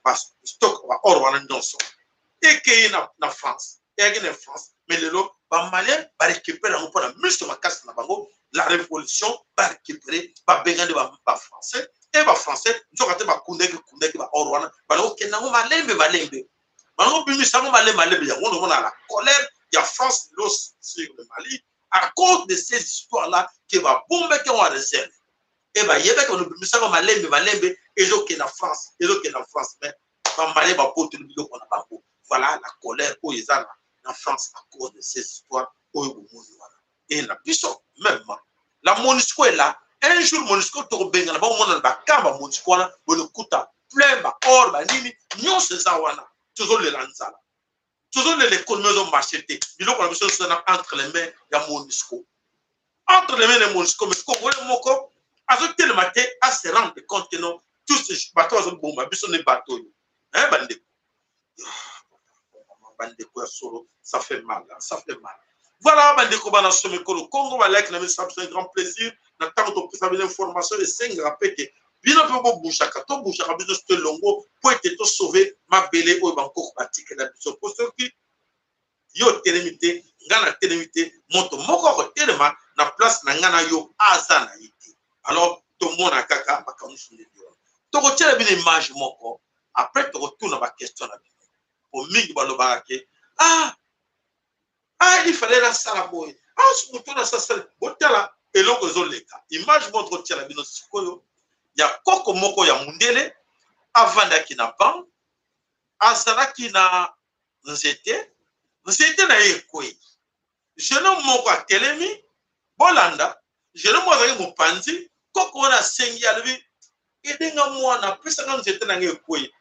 bastock baor wana nyonso ekei na France, eyaki na France. Mais lelo bamalien barécupere yango mpona miso makasi na bango. La révolution, barécupere, babengani bafrançais. E bafrançais nzoka te bakundaki kundaki baor wana, bana kokende yango malembe malembe, bango bimisa yango malembe malembe. Yango nomona la colère ya France lelo sur le Mali à cause de ces histoires là ke babombaki yango ya réserve e bayebaki banobimisaka malembe malembe, ezokende na France, ezokende na France. Mais bamalien babotoli biloko na bango. Voilà la colère oyo eza na France à cause de ces histoires oyo bomoni wana. E na biso même la MONUSCO est là. Un jour MONUSCO tokobengana baomona na bakamba MONUSCO wana, bolekuta plein baor banini nyonso eza wana. Tozolela nzala, tozolela économie ezomarche te, biloko na biso nyonso na entre les mains ya MONUSCO, entre les mains ya MONUSCO. Mais congolais moko azotelema te ase rendre compte que non, tous bato bazoboma biso nde bato oyo. Bandeko, bandeko ya solo, ça fait mal, ça fait mal. Voilà, bandeko bana somekolo Congo, balike na biso, un grand plaisir na ntango topesa bino information. Esengaka mpe ke bino mpe bobougeaka, tobougeaka biso so elongo mpo ete tosauve mabele oyo bankoko batikela biso. Mpo soki yo otelemi te, ngai natelemi te, moto moko akotelema na place na ngai na yo aza na ye te. Alors tomona kaka makambo nyonso ndenge wana. Tokotiela bino image moko, après tokotuna baquestion na bino. Po mingi balobaka ke ah ah, il fallait nasala boye, ah moto nasasala. Botala eloko ezoleka, image moko tokotiela bino sikoyo ya koko moko ya mundele avandaki na ban, azalaki na nzete, nzete na ye ekwei. Jeune homme moko atelemi, bolanda, jeune homme moko azalaki mopanzi. Koko wana asengi, alobi: "Edenga mwana, apesaka nzete na ngai ekwei."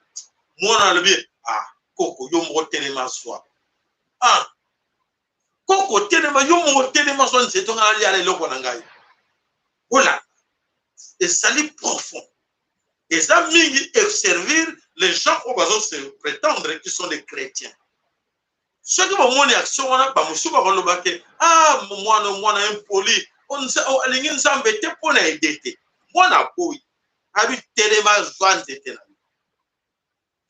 Mwana alobi: "Ah koko, yo moko telema zwa." Ah koko, telema, yo moko telema zwa nzete, nga naliala eloko na ngai. Bolanda, ezali profond. Eza mingi e servir les gens oyo bazo se prétendre qui sont des chrétiens. Soki bomoni action wana, bamosusu bakoloba ke ah, mwana mwana impoli, alingi Nzambe te mpo na ede te. Mwana aboyi, abi telema, zwa nzete na yo.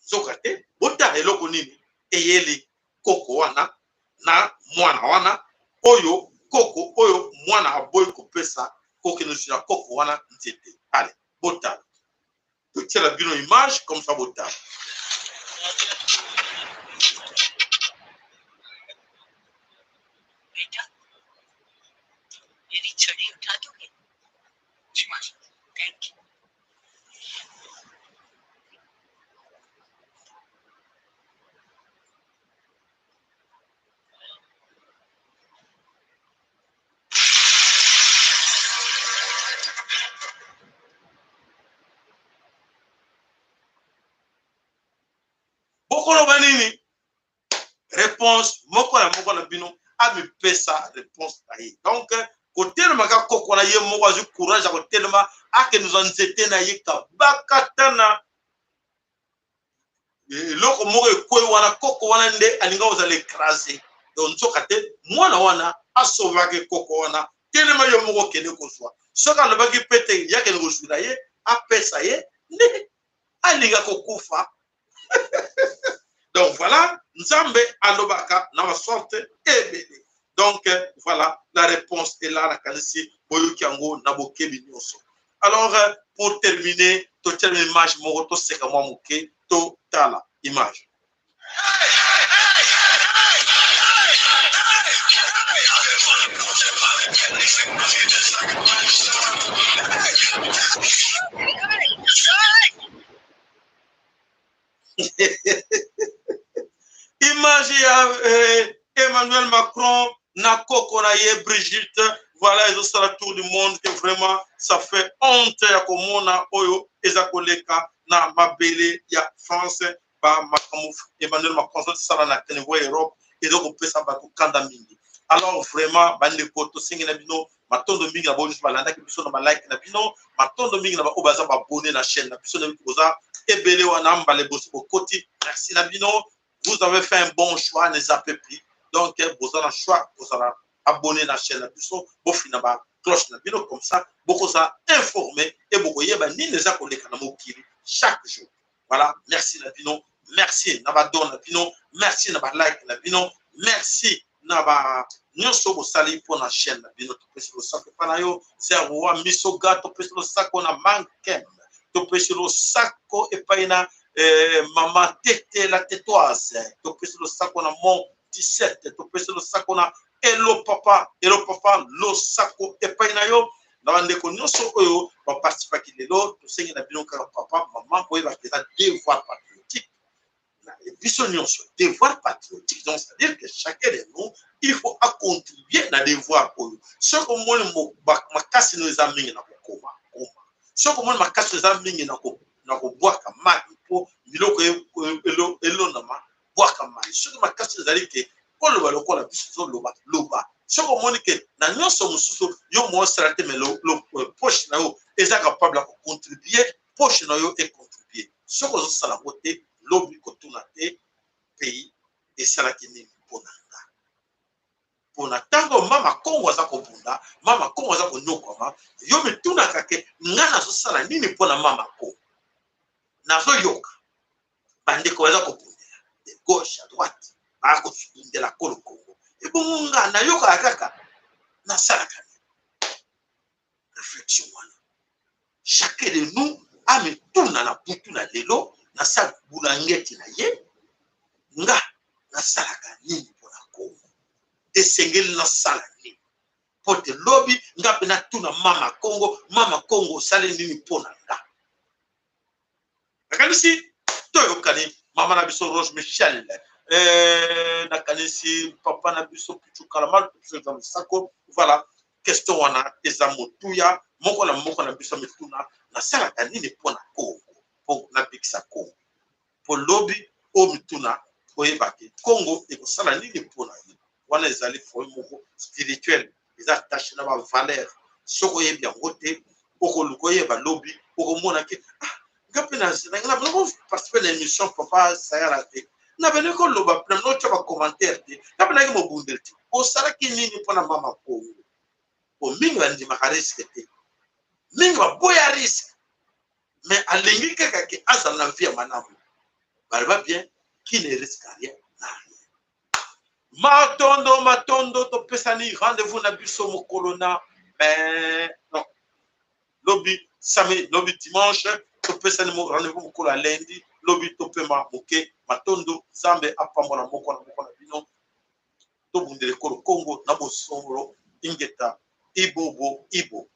Nzoka te, botala eloko nini eyeli koko wana na mwana wana oyo koko oyo mwana aboyi kopesa kokende kozwila koko wana nzete. Ale botala, totiela bino image comme ça botala. बेटा, मेरी छड़ी उठा दोगे? जी master. Thank you. Bokoloba nini? Réponse moko na moko na bino amipesa réponse na ye. Donc kotelemaka koko na ye moko azwi courage ya kotelema, akende kozwa nzete na ye, kabakata na eloko moko ekwei wana, koko wana nde alinga kozala écrasé. Donc nzoka te mwana wana asovaki koko wana, telema yo moko okende kozwa. Soki alobaki mpe te yakende kozwila ye, apesa ye nde alinga kokufa. Donc voilà, Nzambe alobaka na basorte ebele. Donc voilà, la réponse est là. Nakanisi boyoki yango na bokebi nyonso. Alors pour terminer, totiela image moko, toseka mwa moke, totala image. Image ya Emmanuel Macron na koko na ye Brigitte, voilà, ezosala tour du monde que vraiment ça fait honte ya komona oyo eza koleka na mabele ya France. Ba makambo Emmanuel Macron azosala na niveau ya Europe eza kopesa bato kanda mingi. Alors vraiment bandeko, tosengi na bino matondo mingi na baoyo nyonso balandaki biso na balike na bino, matondo mingi na baoyo baza baabonné na chaîne na biso. Nayebi koza ebele wana mbala ebosi bokoti. Merci na bino, vous avez fait un bon choix, ne zappez plus. Donc boza na choix kozala abonné na chaîne na biso, bofina ba cloche na bino, comme ça bokozala informé et bokoyeba nini eza koleka na mokili chaque jour. Voilà, merci na bino, merci na ba don na bino, merci na ba like na bino, merci na ba nyonso bosali mpo na chaîne na bino. Topesi losako epa na yo Zerwa Misoga, topesi losako na Mankem, topesi losako epai na mama Tete la Tetoise, topesi losako na Mon 17, topesi losako na Elo Papa, Elo Papa, losako epai na yo na bandeko nyonso oyo baparticipaki lelo. Tosengi na bino kaka papa mama oyebaka eza devoir patriotique na biso nyonso, devoir patriotique. Donc c'est à dire que chacun de nous, il faut acontribuer na devoir oyo. Soki omoni makasi no eza mingi na kokoma, koma. Soki omoni makasi eza mingi na kobwaka mai mpo biloko elonama, bwaka mai. Soki makasi ezali ke koloba lokola biso tozoloba, loba. Soki omoni ke na nyonso mosusu yo moosala te, mais poche na yo eza capable ya kocontribue, poche na yo econtribue. Soki ozosala yango te, lobi kotuna te pays esalaki nini mpo na nga. Mpona ntango mama Kongo aza kobunda, mama Kongo aza konyokwama, yo mitunaka ke nga nazosala nini mpona mama Kongo? Nazoyoka bandeko baza kobundela de gauche à droite, baya kobundela kolo Kongo, ebongo nga nayokaka kaka, nasalaka nini? Réflexion wana, chacun de nous amituna na butu na lelo, nasala bulangeti na ye, nga nasalaka nini mpona Kongo? Esengeli nasala nini mpo te lobi nga mpe natuna mama Kongo, mama Kongo osali nini mpo na nga? Nakanisi toyokani. Mama na biso Roge Michel, nakanisi papa na biso Pichu Kalamal, biso eza losako. Voilà, question wana eza motuya moko na moko na biso mituna, nasalaka nini mpo na Kongo, mpo nabikisa Kongo, mpo lobi oyo mituna oyebaki Kongo ekosala nini mpo na yo. Wana ezali foyer moko spirituel, eza attaché na bavaleur. Soki oyebi yango te, okoluka oyeba lobi, okomona ke ah, Nga mpe na bino koparticipe na émission papa Sayala te, na bino koloba na bino otya bacommentaire te. Nga mpe nayaki mobundeli te. Osalaki nini mpona mama Kongo? Po mingi bandimaka risque te, mingi baboya risque, mais alingi kaka ke azala na vie ya malamu. Baloba bien, qui ne risque rien n'a rien. Matondo, matondo, topesani rendez-vous na biso mokolo na mais non, lobi samedi, lobi dimanche, topesani rendez-vous mokolo ya lundi. Lobi topema moke. Matondo, Nzambe apambola moko na moko na bino. Tobundela ekolo Kongo na bosolo. Ingeta, ibobo ibo.